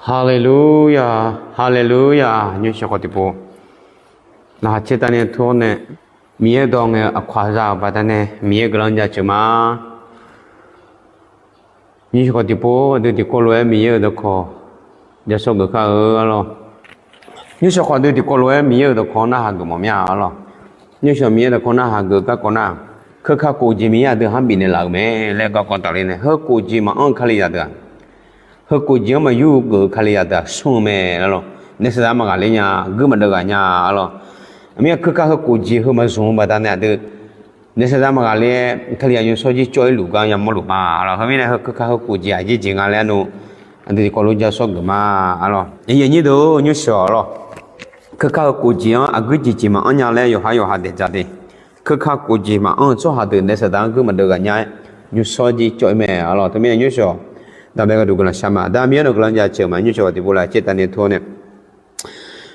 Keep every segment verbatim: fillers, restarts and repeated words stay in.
Haleluya, haleluya. Nymrshawq khawf tiqpov laqkhaq caertavni tur-awr nae, Miqyaer-euq dawq ngae-eu aqkawq-aq za-euq baqdanae Miqyaer guiqlanq jaceuq ma. Nymrshawq khawf tiqpov aqdui tiqkawv lof-aer Miqyaer-euq dawqkawq jashawr geuf kar-eu arlawr. Nymrshawq khawf aqdui tiqkawv lof-aer Miqyaer-euq dawqkawq-anr narhaq geuf mawf mir-a arlawr. Nymrshawq Miqyaer dawqkawq narhaq geuf garkawv nar, keuka khof jeq Miqyaer aqdui-anr bifnaeq laf-euq mae laer garkawv tafler nae, heu khof jeq maqanr-eu Kali zaqdeuq-aq, heu khof jeq-anr maqyur geuf-eu Kali zaqdeuq-aq smr-eu mae arlawr. Naef saqdaq maqghaqler nya, guir maqdeuv ghaq nya arlawr. Aqmir-aq keuka heu khof jeq heu maqzmq-eu baqdanae aqdui naef saqdaq maqghaqler-aer Kalizaq nymrshawr jir cawv-ir luf gar yamawr luf ma arlawr. Heu mirnae heu keuka heu khof jeq aqjeq jeq nga laer arnav aqdui tiqkawv lof jashawr geuf ma arlawr. Aqyuif aqnyir deuq-or, nymrshawq arlawr, keuka heu khof jeq-anr aqguir jeq jeq maqanr nya laer yawqha yawqha daeq dzaq de. Keuka khof jeq maqanr-eu tsawrhaq deuq naef saqdaq-anr guir maqdeuv ghaq nya-aer nymrshawr jir cawv-ir mae arlawr. Teumirnae nymrshawq daqbae gharduq guiqlanq shar ma. Aqda Miqyaer nawq-eu guiqlanq jaceuq ma. Nymrshawq tiqpov laqkhaq caertavni tur-awr nae,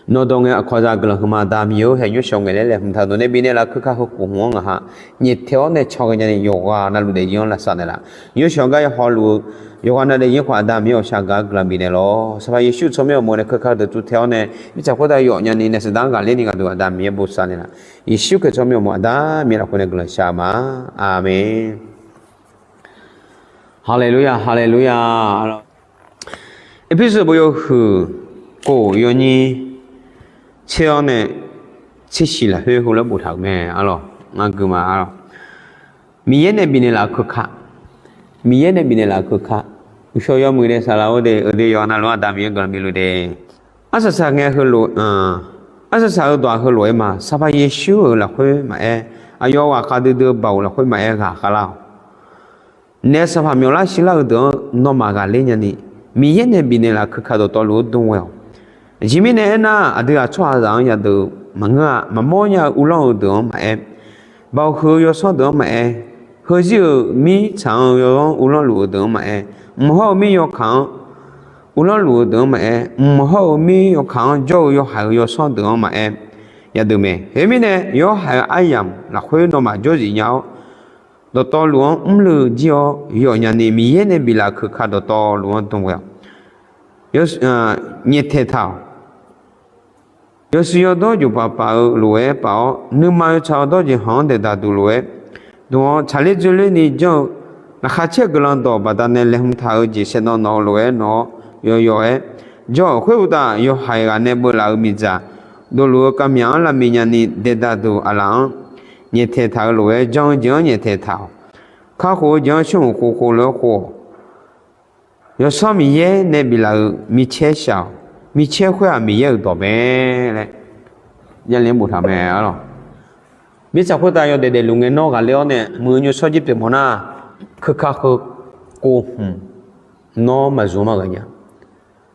nawq-eu dawq ngae-eu aqkawq za guiqlanq huiqma. Aqda Miqyaer-or, haeq nymrshawq ngaeq laer laeqhmq taq-euq dawq nae bifnaeq laf keuka heu khof hmq-anr ngaq ha nyaeftaeq-awr nae can ghae nyani yawqghaq navluf daefzir-anr lavsav naeqlaf. Nymrshawq gar yawhaw luf-eu yawqghaq navluf daefzir khawf Aqda Miqyaer ghawqshaq gaq-eu guiqlanq bifnaeq lawr. Sanqpaq Yeqsur tsawrmyanr-eu uqmov nae keuka deuq tsuvtae-awr nae mirtsaq khoertav yawf nyani naef saqdaq-anr ghaqler ni ghaq deuq Aqda Miqyaer bosav naeqlaf. Yeqsur Kali tsawrmyanr-eu uqmov Aqda Miqyaer lafkhoer nae guiqlanq shar-eu ma. Aqmeq. Haleluya, haleluya. Erpersu bov yawhuiq kof yawnyir tser-awr nae tser shiq lafkhoer heulof-aer boftaq-euq mae arlawr. Ngar gui ma arlawr. Miqyaer nae bifnaeq laf-euq keuka, Miqyaer nae bifnaeq laf-euq keuka, uqshawq yawmuiq nae saqlaq-eu de, euq de yawqha navluf-anr Aqda Miqyaer guiqlanq bif luf de. Arsaq saq ngae heulof, arsaq saq-eu dawq-aq heulof-aer ma. Sanqpaq Yeqsur-euq lafkhoer maqaer, aqyawf ghaqkhav duidui-eu baoq lafkhoer maqaer ghaqkhav lar-awq. Naef sanqpaq myawflar shirlar-eu deuq-anr nawmaf ghaqler nyani, Miqyaer nae bifnaeq laf-euq keuka dawqtawvluf-anr dm ghae-awq. Aqjeq mirnae aernar, aqdui-aq tsawrhaqzaq-anr yadeuq maqngeur-a. Maqmawr nya-eu uvlanr-eu deuq-anr maqaer, baoq huiq-eu yawsanr deuq-anr maqaer, heuzir-euq mirtsaq-anr yawzanr uvlanr luf-eu deuq-anr maqaer, mq hawr-eu mir yawkaq-anr uvlanr luf-eu deuq-anr maqaer, mq hawr-eu mir yawkaq-anr jawr-eu yawhaiq-eu yawsanr deuq-anr maqaer, yadeuq mae. Khoermirnae, yawhaiq-eu aryamq lafkhoer nawmaf jawrzif nya-awr, dawqtawvluf-anr mrluiv jir-awr yawf nyani, Miqyaer nae biflaf-euq keuka dawqtawvluf-anr dm ghae-awq. Nyaeftaeq taq-awq. Yawshuif yawdawr joqpaf paf-eu lof-aer paf-awr, nuima yawtsaq-awr dawrjeq hanq-anr daeqdaq duq lof-aer, dm-awr tsaqler dzoerler ni janr-eu, laqkhaq caer-eu guiqlanq dawq baqdanae laeqhmq taq-eu jeq saeqnawv nawq-eu lof-aer nawq-awr yawqyawq-aer jawr-euq khoeruqtaf, yawhaiq ghaq nae beuvlaf-euq miqdzaq dovluf-eu kavmyaq-anr lavmiq nyani daeqdaq duq aqlaf-anr nyaeftaeq taq-eu lof-aer, jan-eu jeq-anr nyaeftaeq taq-awq. Kakhof-eu jeq-anr shawr-euq khofkhof lof-aer khof-awq. Yawsanr Miqyaer nae biflaf-euq micaer shaq-awq. Micaer khoer-aq Miqyaer-euq dawq mae laer yaler boftaq mae arlawq. Mirtsaq khoertav yawdaef daefluf ngae nawr ghaqler-awr nae muiq-eu nymrshawr jir pyeuf mawf nar, keuka heu kov hmq nawr maqzmq ma ghae nya.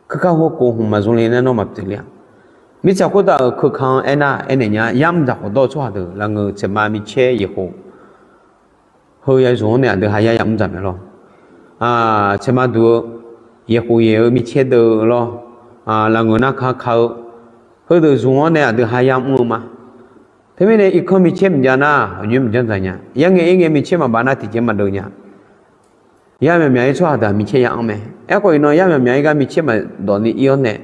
Keuka heu kov hmq maqzmq le nar nawr maqpyeuf le-a. Mirtsaq khoertav-euq keuka-anr aernar aernaeq nya, yamr dzaq khawf dawr-eu tsawrhaq deuq lafngeur tsaeqma micaer yaeqkhof heu ya zmq-anr nae aqdui ha yar yamr dzaq mae lawr. Tsaeqma duq-eu yaeqkhof yaeq-eu micaer deuv-eu lawr, lafngeur nar ka ka-eu heudeuq zmq-anr nae aqdui ha yamr-eu ma. Teumirnae irkanr micaer maqjav nar aqnyoer maqjanr dzaq nya. Yarngae irngae micaer maqbav nar tiqjeq maqdeuv nya. Yar myaqmyaq-ir tsawrhaq deuq-aq micaer ya anr mae. Aerkhawf iqnan yar myaqmyaq-ir gar micaer maqdawq ni ir-awr nae,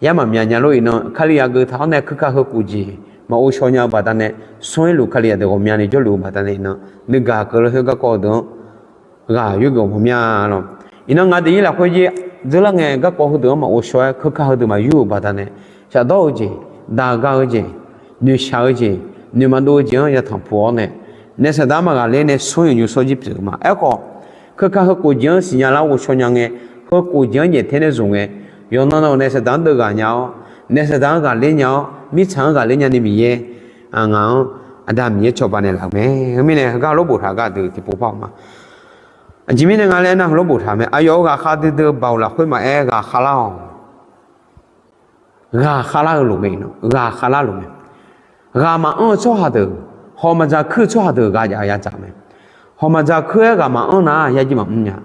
yar maqmyaq nya lor. Iqnan Kali yageuv taq-awr nae keuka heu khof jeq maqghov shaw nya-eu baqdanae, sanr-ir luf Kalizaq deuq ghawqmyani jawrluf-eu baqdanae iqnan nuigaq keuvle khoer garkawv deuq-anr ghaq yurgeuf mawf mya lawq. Iqnan ngaq daefzir lafkhoer jir dzeurlar ngae garkawv heudeuq-anr maqghov shaw-aer keuka heudeuq maqyur-euq baqdanae, shafdawr-eu jeq, daqga-eu jeq, noeqshaq-eu jeq, noeqmaqdov-eu jeq-anr yatanq puq-awr nae, naef saqdaq-anr maqghaqler nae sanr-ir-euq nymrshawr jir pyeuf-eu ma. Aerkhawf, keuka heu khof jeq-anr siqnya lar ghovshaw nya ngae, heu khof jeq-anr nyaeftae nae zmq ngae, yawqnan nae naef saqdaq-anr deuv ghaq nya-awr, naef saqdaq-anr ghaqler nya-awr, mirtsaq-anr ghaqler nyani Miqyaer ngaq-anr Aqda Miqyaer cawba naeqlaf-euq mae. Heumirnae heugar heulof boftaq gar deuq tiqpov par-eu ma. Aqjeq mirnae nga laer aernar heulof boftaq mae. Aqyawf-euq ghaqkhav duidui-eu baoq lafkhoer maqaer ghaqkhav lar-awq. Ghaqkhav lar-eu lof mae. Ghaqkhav lar lof mae. Ghaq maqanr-eu tsawrhaq deuq, hawq maqdzaq kuir-eu tsawrhaq deuq ghaq jav ya dzaq mae. Hawq maqdzaq kuir-aer ghaq maqanr nar yajir maqmr nya.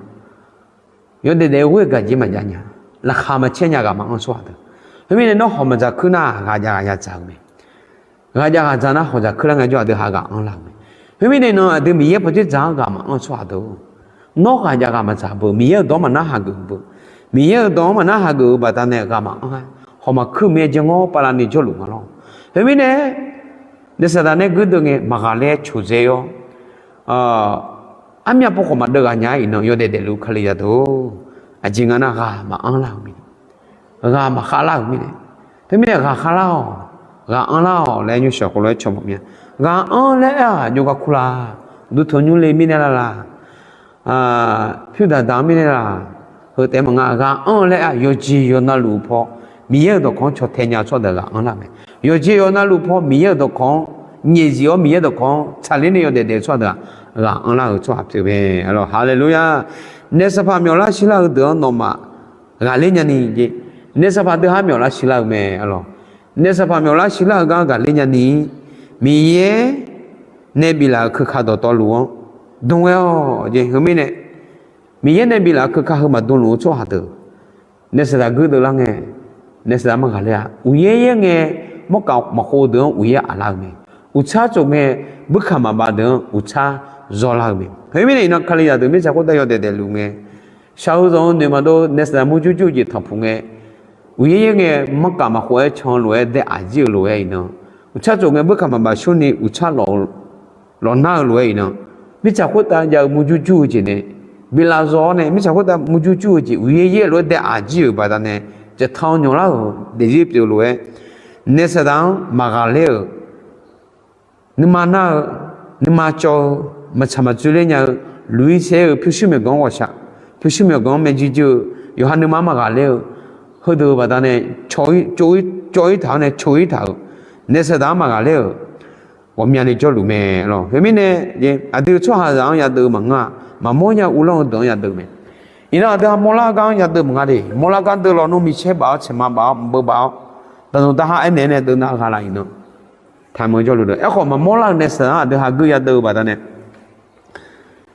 Yawdaef daef-eu ghoer gaqjir maqjav nya. Laqkhaq maqcaer nya ghaq maqanr-eu tsawrhaq deuq. Khoermirnae nawr hawq maqdzaq kuir nar ghaq jav ghaq ya dzaq-eu mae. Ghaq jav ghaq dzaq nar hawq dzaq kuir lar ngae jawr aqdui ha ghaq anrlar-euq mae. Khoermirnae nan aqdui Miqyaer pawdzer dzaq-anr ghaq maqanr-eu tsawrhaq deuq, nawr ghaq jav ghaq maqdzaq beu, Miqyaer-euq dawq maqnar hageuf beu. Miqyaer-euq dawq-anr maqnar hageuf-eu baqdanae ghaq maqanr-a. Hawq maqkuir-eu mir-aer janr-awr pavlav ni jawrluf nga lawr. Khoermirnae, naef saqdaq nae guirdeuv ngae maqghaqler coqdzae-awr, armyav pov khawf maqdeuv ghaq nya-aer iqnan yawdaef daefluf Kalizaq deuq-or, aqjeq nga nar ghaq maqanr lar-euq mirnae, ghaq maqkhav lar-euq mirnae, teumirnae ghaq khav lar-awq, ghaq anr lar-awq laer nymrshaq khoerlof-aer cawq mawf mir-a. Ghaq anr laer aer-aq jawrgar kur la? Duqtaq nymrle mirnae lar la? Pyurdaq daq-anr mirnae la? Heu taef-aer maqnga. Ghaq anr laer aer-aq yawqjeq yawqnavluf paw Miqyaer-euq dawqkawq-anr caw tae nya-eu tsawrhaq deuq ghaq anr lar mae. Yawqjeq yawqnavluf paw Miqyaer-euq dawqkawq-anr nyaefzif-awr Miqyaer dawqkawq-anr tsaqler nae yawdaef daef-eu tsawrhaq deuq-aq ghaq anr lar-euq tsawrhaq pyeuf mae. Haleluya! Naef saqpaq myawflar shirlar-eu deuq-anr nawmaf ghaqler nyani jeq, naef saqpaq deuq-anr myawflar shirlar-eu mae. Naef saqpaq myawflar shirlar-eu gar ghaqler nyani, Miqyaer nae biflaf-euq keuka dawqtawvluf-anr dm ghae-awq jeq. Heumirnae, Miqyaer nae biflaf-euq keuka heu maqdmluf-eu tsawrhaq deuq, naef saqdaq guirdeuv lar ngae, naef saqdaq maqghaqler-a. Uqyaer yaer ngae, mawrkaf maqkhov deuq-anr uqyaer aqlar-eu mae. Uqtsar tsof ngae, buirkaq maqbav deuq-anr uqtsar zawrlar-eu mae. Khoermirnae iqnan Kalizaq deuq mirtsaq khoertav yawdaef daefluf ngae, shaq-eu zanq-eu noeq maqdov naef saqdaq murjur jur-eu jeq tanqpuq ngae, uqyaer yaer ngae, mawrkaf maqkhov-aer can lof-aer dae aqjir-eu lof-aer iqnan, uqtsar tsof ngae buirkaq maqbav shurni uqtsar lawq nar-eu lof-aer iqnan, mirtsaq khoertav jav-eu murjur jur-eu jeq nae biflaf zawq-awr nae mirtsaq khoertav murjur jur-eu jeq uqyaer yaer lof-aer dae aqjir-euq baqdanae, caqtanq nyawqlar-euq daefzir pyeuf lof-aer, naef saqdaq-anr maqghaqler-euq, nuima nar-eu, nuima cawv-eu, maqtsaq maqtsoeq ler nya-eu, luq-ir saer-eu pyurshuir myawqganq-anr ghawqshaq, pyurshuir myawqganq-anr maerjuir juir-eu, yawqha nuima-anr maqghaqler-eu, heudeuq-euq baqdanae cawv-ir taq-awr nae cawv-ir taq-euq, naef saqdaq-anr maqghaqler-euq ghawqmyani jawrluf mae lawq. Khoermirnae, aqdui tsawrhaqzaq-anr yadeuv maqngeur-a. Maqmawr nya uvlanr-eu deuq-anr yadeuv mae. Iqnan aqdui ha mawrlar-eu gar-anr yadeuv maqnga de. Mawrlar gar deuv lawnmr micaer baf-awr tsaeqma baf-awr mqbeu baf-awr, daqnoeq daqha aernaeq-aer nae deuv nar gha la iqnan, taqmeuq jawrluf deuq. Aerkhawf maqmawr lar-eu naef saqdaq-anr aqdui ha gui yadeuv-eu baqdanae,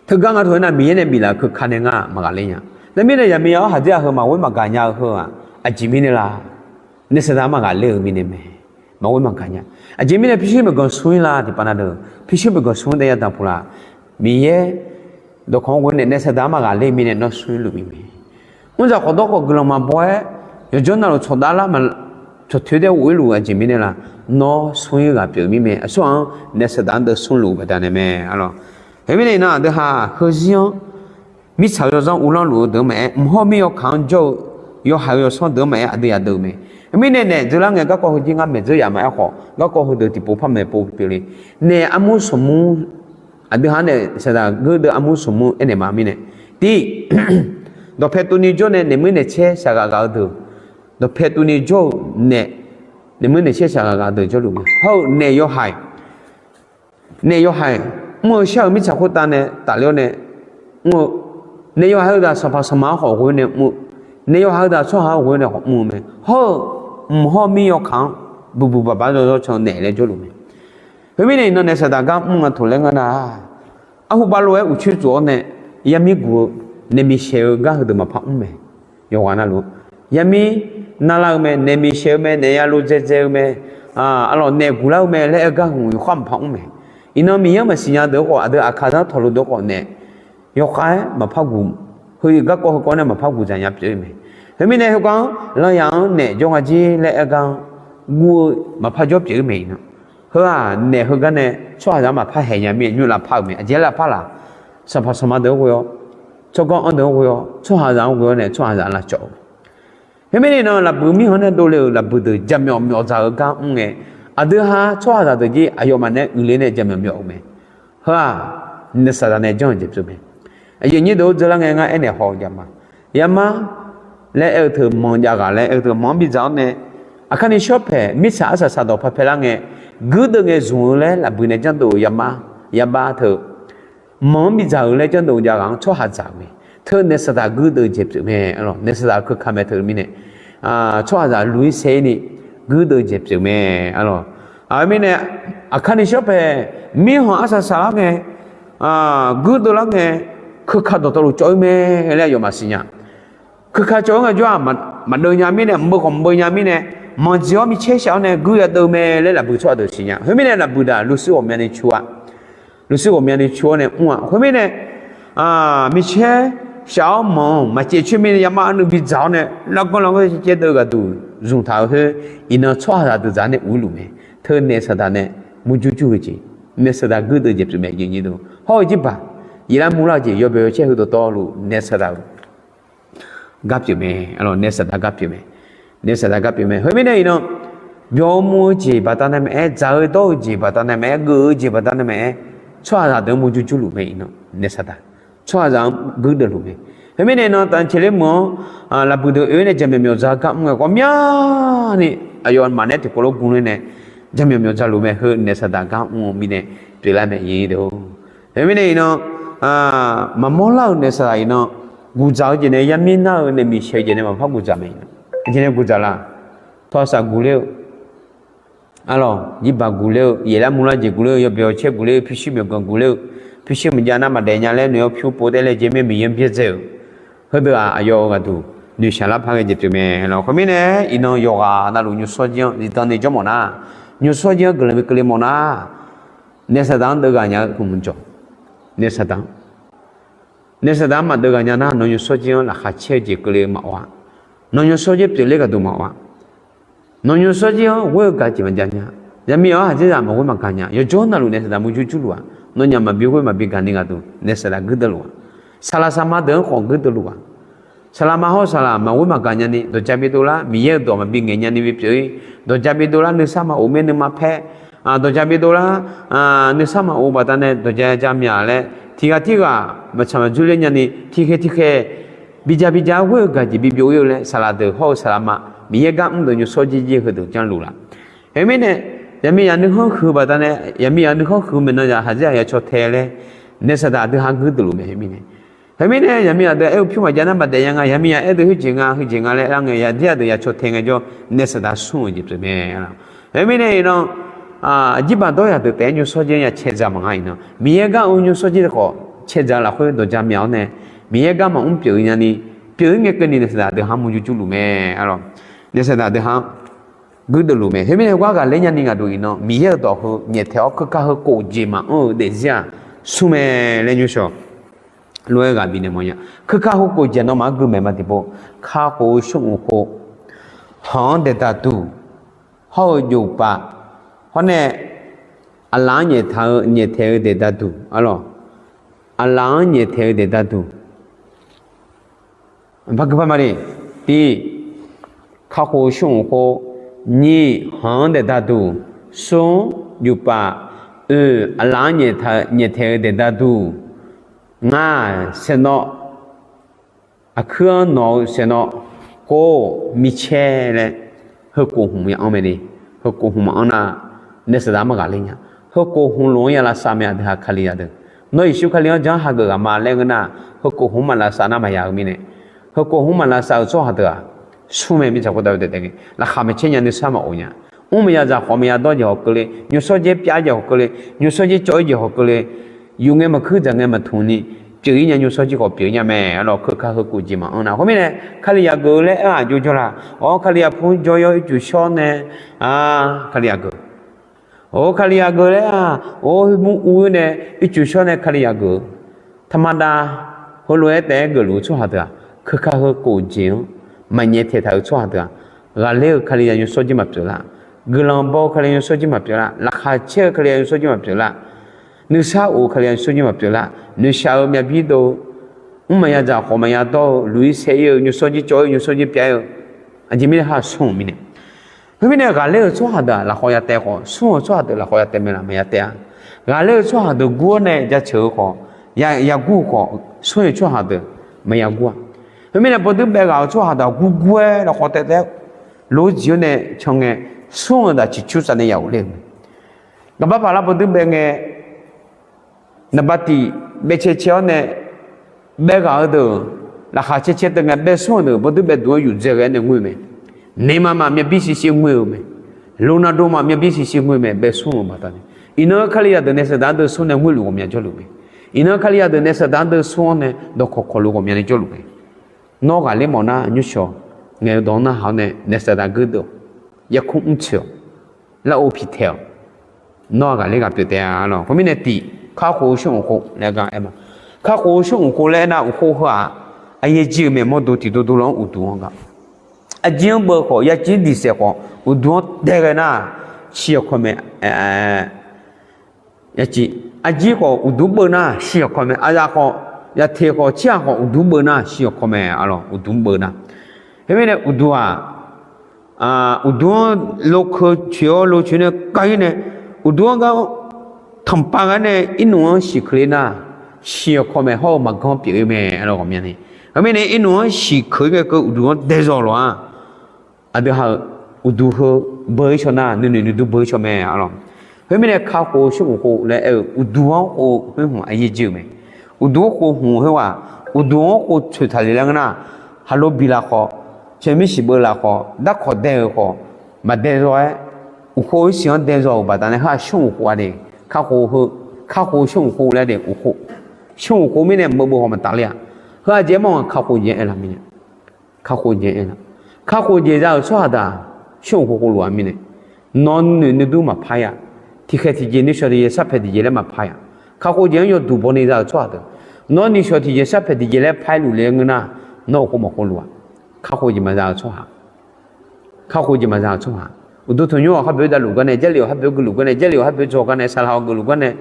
teugar nga taq-aer nar Miqyaer nae biflaf-euq keuka nae ngar maqghaqler nya. Teumirnae yaqmiq ya-awr haqdzer-aq heu maqghoer maqgaq nya-eu heu-aq, aqjeq mirnae la? Naef saqdaq-anr maqghaqler-eu mirnae mae. Maqghoer maqgaq nya. Aqjeq mirnae pyurshuir myawqganq smr-ir la tiqpav na deuq, pyurshuir myawqganq smr-ir daef ya daqpuq la? Miqyaer dawqkawq-anr ghoe nae naef saqdaq-anr maqghaqler-eu mirnae nawr smr-ir luf-ir mae. Mrzaq khawf dawrkhawf guiqlanq maqbaw-aer, yawqjawr navluf tsawqdav lar ma, tsawqtoeq daer ghof-ir luf-eu aqjeq mirnae la? Nawr smr-ir ghaq pyeuf mir mae. Aqsur-aq-anr naef saqdaq-anr deuv smr luf-eu baqdanae mae. Khoermirnae iqnan aqdui ha heuzir-anr mirtsaq-eu yawzanr uvlanr luf-eu deuq-anr maqaer, mq hawr mir yawkaq-anr jawr-eu yawhaiq-eu yawsanr deuq-anr maqaer aqdui yadeuv-eu mae. Khoermirnae naef dzeur lar ngae garkawv heuzir ngar maeqdzeur yaf ma aerkhawf garkawv heudeuq tiqpov par maeqpov pyeuf le. Naef armur smqmur, aqdui ha naef saqdaq guirdeuv armur smqmur aernaeq ma mirnae, tiq, dawqpae tuvni jawr nae naeq muir naeq caer shaqghaq ghaq-eu deuq, dawqpae tuvni jawr-eu nae, naeq muir naeq caer shaqghaq ghaq-eu deuq jawrluf mae. Hawr-eu naef yawhaiq, naef yawhaiq mr-eu shar-euq mirtsaq khoertav nae tafler-awr nae mr-eu, naef yawhaiq heudaq sanqpaq sanqma-anr khawf ghoe nae mr-eu, naef yawhaiq heudaq tsawrhaq-anr ghoe nae khawf mr-eu mae. Hawr-eu mq hawr mir yawkaq-anr buqbuq baqbaq zawzawr can naef laer jawrluf mae. Khoermirnae iqnan naef saqdaq gar mr nga taq laer ngeur nar, arhu bavlof-aer uqcoer tsof-awr nae yarmir guq-eu naef miqsaeq-eu gar heudeuq maqpar mr mae. Yawqghaq navluf-anr yarmir narlar-eu mae, naef miqsaeq-eu mae, naef yalov dzaedzae-eu mae, arlawq naef guqlar-eu mae laer aer gar hmq yawkhar maqpar mr mae. Iqnan Miqyaer-anr maqsiq nya deuq-anr khawf aqdui aqkaqzanr tawqluf deuq-anr khawf naef yawkhav-aer maqpar guq, heu garkawv heukawv nae maqpar guq dzaq nya pyeuf-ir mae. Khoermirnae heugar-anr lanyaq-anr naef jawr nga jer laer aer gar-anr guv-eu maqpar jawr pyeuf-ir mae iqnan. Heu-aq naef heugar nae tsawrhaqzaq-anr maqpar haeq nya mir-aer nymr lavpar-euq mae. Aqjeq lavpar laq? Sanqpaq sanqma deuq-anr ghoe-awr, tsawrganr anr deuq-anr ghoe-awr tsawrhaqzaq-anr ghoe-awr nae tsawrhaqzaq lavcawv-eu mae. Khoermirnae iqnan lafbuiq mirkhanq nae dovle-euq lafbuiq deuq jaqmyawf myawf dzaq-eu gar mr ngae, aqdui ha tsawrhaqzaq deuq jir aqyawfmaf nae uiqler nae jaqmyawf myawf-eu mae. Heu-aq naef saqdaq nae janr-eu jeq pyeuf mae. Aqyuif aqnyir deuq-or, dzeur lar ngae ngar aernaeq haw-eu jav ma. Yamar laer aer-eu teu manq jav ghaq laer aer-eu teu manq-anr bidzaq-awr nae, aqkar ni shawr paeq mirtsaq arsaq saqdawq papae lar ngae, guirdeuv ngae zmq-eu laer lafbuiq nae janrdov-euq yamar, yabar teu manq-anr bidzaq-euq laer janrdov jav ghaq-anr tsawrhaq dzaq-eu mae. Teu naef saqdaq guirdeuv jeq pyeuf mae. Naef saqdaq keuka mae teu mirnae, tsawrhaqzaq luq-ir saer-ir ni guirdeuv jeq pyeuf mae. Aqmirnae aqkar ni shawr paeq mirkhanq arsaq saqlar ngae, guirdeuv lar ngae, keuka dawqtawvluf cawv-ir mae laer aqyawfmaf siqnya. Keuka cawv-ir ngae jawr-aq, maqdeuv nya mirnae, mqbeu khawf mqbeu nya mirnae, manq dziq-awr micaer shaf-awr nae guir yadeuv mae laer lafbuiq tsawrhaq deuq siqnya. Khoermirnae lafbuiq daq luvshuir ghawqmyani cu-a. Luvshuir ghawqmyani cu-awr nae mr-a. Khoermirnae micaer shaf-awr manq-anr maqcaev coer mirnae yamar arnuiv bidzaq-awr nae larganr larganr caev caev deuv-eu ghaqduq zmq taq-euq khoer, iqnan tsawrhaqzaq deuq dzaq-awr nae uq-ir luf mae. Teu naef saqdaq nae murjur jur-eu jeq, naef saqdaq guirdeuv jeq pyeuf mae. Hawr-eu jirbaq, yaflar murlar-eu jeq yawbae yawcaer heu dawqtawvluf naef saqdaq-eu gar pyeuf mae. Naef saqdaq gar pyeuf mae. Naef saqdaq gar pyeuf mae. Khoermirnae iqnan byawq-eu mr-eu jeq baqdanae maqaer, dzaq-eu dawr-eu jeq baqdanae maqaer, geuf-eu jeq baqdanae maqaer, tsawrhaqzaq deuq-anr murjur jur luf mae. Iqnan naef saqdaq tsawrhaqzaq-anr guirdeuv luf mae. Khoermirnae iqnan taqnceq ler meuq-anr laqbuiq deuq oe-aer nae jaqmyawf myawf dzaq gar mr-aer ghawqmyani aqyawf maqnaeq-aer tiqkawv lof gu ler nae jaqmyawf myawf dzaq luf mae. Heu naef saqdaq gar mr-eu mirnae pyeuflar mae. Khoermirnae iqnan maqmawr lar-eu naef saqdaq iqnan guqdzaq-eu jeq nae yamir nar-eu nae miqshaeq-eu jeq nae maqpar guqdzaq mae. Aqjeq nae guqdzaq la? Tawrsaq guq ler-eu, arlawq jirbaq guq ler-eu, yaflar murlar jeq guq ler-eu, yawbae yawcaer guq ler-eu, pyurshuir myawqganq guq ler-eu, pyurshuir maqjav nar maqdaef nya laer noeq-awr pyur pov taev laer jeq mae. Miqyaer-anr byaerdzae-euq heudeuq-aq aqyawf-euq ghaqduq noeqshaq lar par ghae jeq pyeuf mae. Khoermirnae iqnan yawqghaq navluf nymrshawr jir-anr zifdan ni jawr mawf nar, nymrshawr jir-anr guiqlanq bi keuvle mawf nar, naef saqdaq-anr deuv ghaq nya-eu hmq jawq. Naef saqdaq-anr, naef saqdaq-anr maqdeuv ghaq nya nar nawq nymrshawr jir-anr laqkhaq caer-eu jeq keuvle-eu maqawq-a. Nawq nymrshawr jir pyeufler ghaqduq maqawq-a. Nawq nymrshawr jir-anr ghoer-eu gaq jeq maqjav nya. Yaqmiq-anr haqdzerzaq maqghoer maqgaq nya. Yawqjawr navluf naef saqdaq murjur jur luf-aq. Nawnyaf maqbi ghoer maqbi gaq ni ghaqduq naef saqdaq guirdeuv luf-aq. Saqlaq saqma deuq-anr khawf guirdeuv luf-aq. Saqlaq ma hawr saqlaq maqghoer maqgaq nyani dawqja bidov lar, Miqyaer-euq dawq maqbi ngaeq nyani bi pyeuf-ir, dawqja bidov lar nuisar maqof maernmr ma paer, dawqja bidov lar nuisar maqof baqdanae dawqja ja myaq laer tiqghaq tirghaq maqtsaq maqdzoer ler nyani tiqkhaeq tiqkhaeq bijav bijav-aer ghoer-eu gaq jeq bi byov-ir-eu laer saqlaq deuq hawr-eu saqlaq ma Miqyaer gar mr deuq nymrshawr jir jir heudeuq janrluf laf. Khoermirnae yaqmiq yaq nuikhanr huiq baqdanae yaqmiq yaq nuikhanr huiq maeqnan zaq haqdzerzaq ya caw tae laer naef saqdaq aqdui ha guirdeuv luf mae. Khoermirnae Khoermirnae yaqmiq aqdui aer-eu pyur maqjav nar maqdaef nya nga, yaqmiq yaq aer deuq khoerjeq nga, khoerjeq nga laer aer-awr ngae yaqdir aqdeuq ya caw tae ngaejawr naef saqdaq smr-euq jeq pyeuf mae. Khoermirnae iqnan aqjir baqdawr yaq deuq taef-aer nymrshawr jir-anr ya cae dzaq maqnga. Iqnan Miqyaer gar-eu nymrshawr jir khawf cae dzaq-eu lafkhoer dawqja myaq-awr nae Miqyaer gar maqmr pyeuf-eu nyani pyeuf-ir ngae keuvni naef saqdaq aqdui ha murjur jur luf mae. Arlawq, naef saqdaq aqdui ha guirdeuv luf mae. Khoermirnae gar ghaqler nyani ghaqduq iqnan Miqyaer-euq dawq heu nyaeftaeq-awr keukar heu kof jeq maqanr-eu daefzir-aq smr mae laer nymrshawr lof-aer ghaq bifnaeq mawfnya. Keukar heu kof jeq nawmaf-anr gui maeq ma tiqpov, kakhof-eu shawr-euq khof, hanq-anr daeqdaq duq, hawr-eu jofpaf, hawr nae aqlaf-anr nyaeftaeq-eu nyaeftaeq-eu daeqdaq duq, arlawq, aqlaf-anr nyaeftaeq-eu daeqdaq duq. Par gui par ma le. Tiq, kakhof-eu shawr-euq khof, nyiq, hanq-anr daeqdaq duq, smr, jofpaf, oeq, aqlaf-anr nyaeftaeq-eu daeqdaq duq, ngaq, saeqnawv, aqkuir-anr nawq-eu saeqnawv, kov, micaer laer, heukof hmq ya anr mae le. Heukof hmq maqanr nar naef saqdaq-anr maqghaqler nya. Heukof hmq luf-anr ya lavsav mae aqdui ha Kalizaq deuq. Nawr Yeqsur Kali-anr jan hageuf ghaq ma laer ngeur nar, heukof hmq maqlavsav nar maqya-eu mirnae, heukof hmq maqlavsav-euq tsawrhaq deuq-aq smr mae. Mirtsaq khoertav-eu daef daef ngae laqkhaq maqcaer nya, nuisar maqof nya. Mr maqya dzaq khawf maqya dawr jeq hawq keuvle, nymrshawr jir pyav-ir jeq hawq keuvle, nymrshawr jir cawv-ir jeq hawq keuvle, yuf ngae maqkuir dzaq ngae maqtmq ni pyeuf-ir nya, nymrshawr jir khawf pyeuf nya mae. Arlawq, keukar heu kof jeq maqanr nar khoermirnae Kali yagaq-eu laer aer-aq jov jawr la. Awr, Kali yaqpu jawr yawr ircuf shawr nae, a, Kali yagaq. Or, Kali yagaq laer-aq, or, hmur uv-ir nae ircuf shawr nae Kali yagaq-eu taqmaqdav. Heulof-aer taef-aer geufluf-eu tsawrhaq deuq-aq, keukar heu kof jeq-anr maqnyaef taeqtaq-euq tsawrhaq deuq-aq, ghaqler-eu Kali ya nymrshawr jir maqpyeuf lar. Guiqlanq baw-eu Kali ya nymrshawr jir maqpyeuf lar. Laqkhaq caer-eu Kali ya nymrshawr jir maqpyeuf lar. Nuisar of-eu Kali ya nymrshawr jir maqpyeuf lar. Noeqshaq-eu myavbir dov-eu, mr maqya dzaq khawf maqya dawr-eu, luq-ir saer-ir-eu, nymrshawr jir cawv-ir, nymrshawr jir pyav-ir-eu, aqjeq mirnae ha smr-euq mirnae. Khoermirnae ghaqler-euq tsawrhaq deuq-aq lafkhawf ya taev khawf, smr-euq tsawrhaq deuq lafkhawf ya taev mae laq maqya taev-a. Ghaqler-eu tsawrhaq deuq gur-awr nae jaceuq-eu khawf, yagur-eu khawf, smr-euq tsawrhaq deuq maqya gur-a. Khoermirnae bawduir baef ghaq-euq tsawrhaq deuq-aq gurgur-aer lafkhawf taev taev-aer lof-aer dziq-awr nae can ngae, smr-euq daq ciqcur saf nae ya ghofler-euq mae. Gaqbar paq lar bawduir baef ngae, naqba tiq baef cae cae-awr nae baef ghaq-eu deuq, laqkhaq cae cae teu ngae baef smr-euq deuq bawduir baef duq-aer yuf dzae ghae-aer nae ngoer-eu mae. Neymar maf myavbir siqsiq ngoer-eu mae. Ronaldo maf myavbir siqsiq ngoer-eu mae, baef smr-euq baqdanae. Iqnan-eu Kali yadeuq nae saqdaq-anr deuv smr nae ngoerluf ghawqmya jawrluf mae. Iqnan-eu Kali yadeuq nae saqdaq-anr deuv smr-awr nae dawqkawq kawqluf ghawqmyani jawrluf mae. Nawr ghaqler mawf nar nymrshawq ngaeq-eu dawq-anr narhaq-awr nae nae saqdaq guirdeuv-awq. Yarkmr mrtsoeq-awq. Lar-or piqtaeq-awq. Nawr-aq ghaqler ghaq pyeuf taef-a lawq. Khoermirnae tiq, kakhof-eu shawr-euq khof laer gar aer ma. Kakhof-eu shawr-euq khof laer aernar uqkhov heu-aq, aqyaer jir-eu mae. Mawrdo tiqdov dovlanr-anr uqduq-anr gar, aqjir-anr beuv khawf, yajir diqsaef khawf, uqduq-anr dae ghae nar, shir yawkawr mae. Aqjir khawf uqduq beuv nar shir yawkawr mae. Aqzaf khawf, yateq khawf, tsirhaq khawf uqduq beuv nar shir yawkawr mae. Arlawq, uqduq beuv nar. Khoermirnae uqduq-aq, uqduq-anr lokeu coeq-awr locoeq nae kav-ir nae, uqduq-anr gar tanqpav gar nae irnmq-anr siqkeuq ler nar, shir yawkawr mae. Hawr-eu maqganr pyeuf-ir mae. Arlawq, ghawqmya ni, khoermirnae irnmq-anr siqkeuq-ir ghae keuv uqduq-anr dae zaw lof-a. Aqdui ha-euq uqduq heu beuv-ir shaw nar, nuinoeq nuidur beuv-ir shaw mae. Arlawq, khoermirnae kakhof-eu smr uq khov laer aer-eu uqduq-anr khov khoer hmq aqyaer jir-eu mae. Uqduq-anr khov hmq khoerghaq, uqduq-anr khov tsoeq taqle laer ngeur nar, haqlo bi laf khawf, tsaeqmir siqbeuv laf khawf, darkawq dae-euq khawf, maqdae zaw-aer, uq khov-ir siq-anr dae zaw-euq baqdanae, heu-aq smr uq khov-a de. Kakhof heu, kakhof smr uq khov laer de. Smr uq khov mirnae meuq beuv khawf maqtaf ler-a. Heu-aq jeq-aer mawr-aq, kakhof jeq aer laf mirnae, kakhof jeq aer laf. Kakhof jeq za-euq tsawrhaq deuq-aq, smr uq khov khov luf-a mirnae, nawr nuinoeq nuidur maqpar-ir-a. Tiqkhaeq tiqjeq, nuishawq tiqjeq, sharpaeq tiqjeq laer maqpar-ir-a. Kakhof jeq-anr yawduq bawni za-euq tsawrhaq deuq, nawr nuishawq tiqjeq sharpaeq tiqjeq laer par-aer luf le ngeur nar, nawr uq khov maqkhov luf-a. Kakhof jeq maqza-eu tsawrhaq, kakhof jeq maqza-eu tsawrhaq, uqduq tanqnymr-awq har boeq davluf gar nae, Jarlif-awq har boeq geufluf gar nae, Jarlif-awq har boeq dzawq gar nae, saqlaq-awq geufluf gar nae,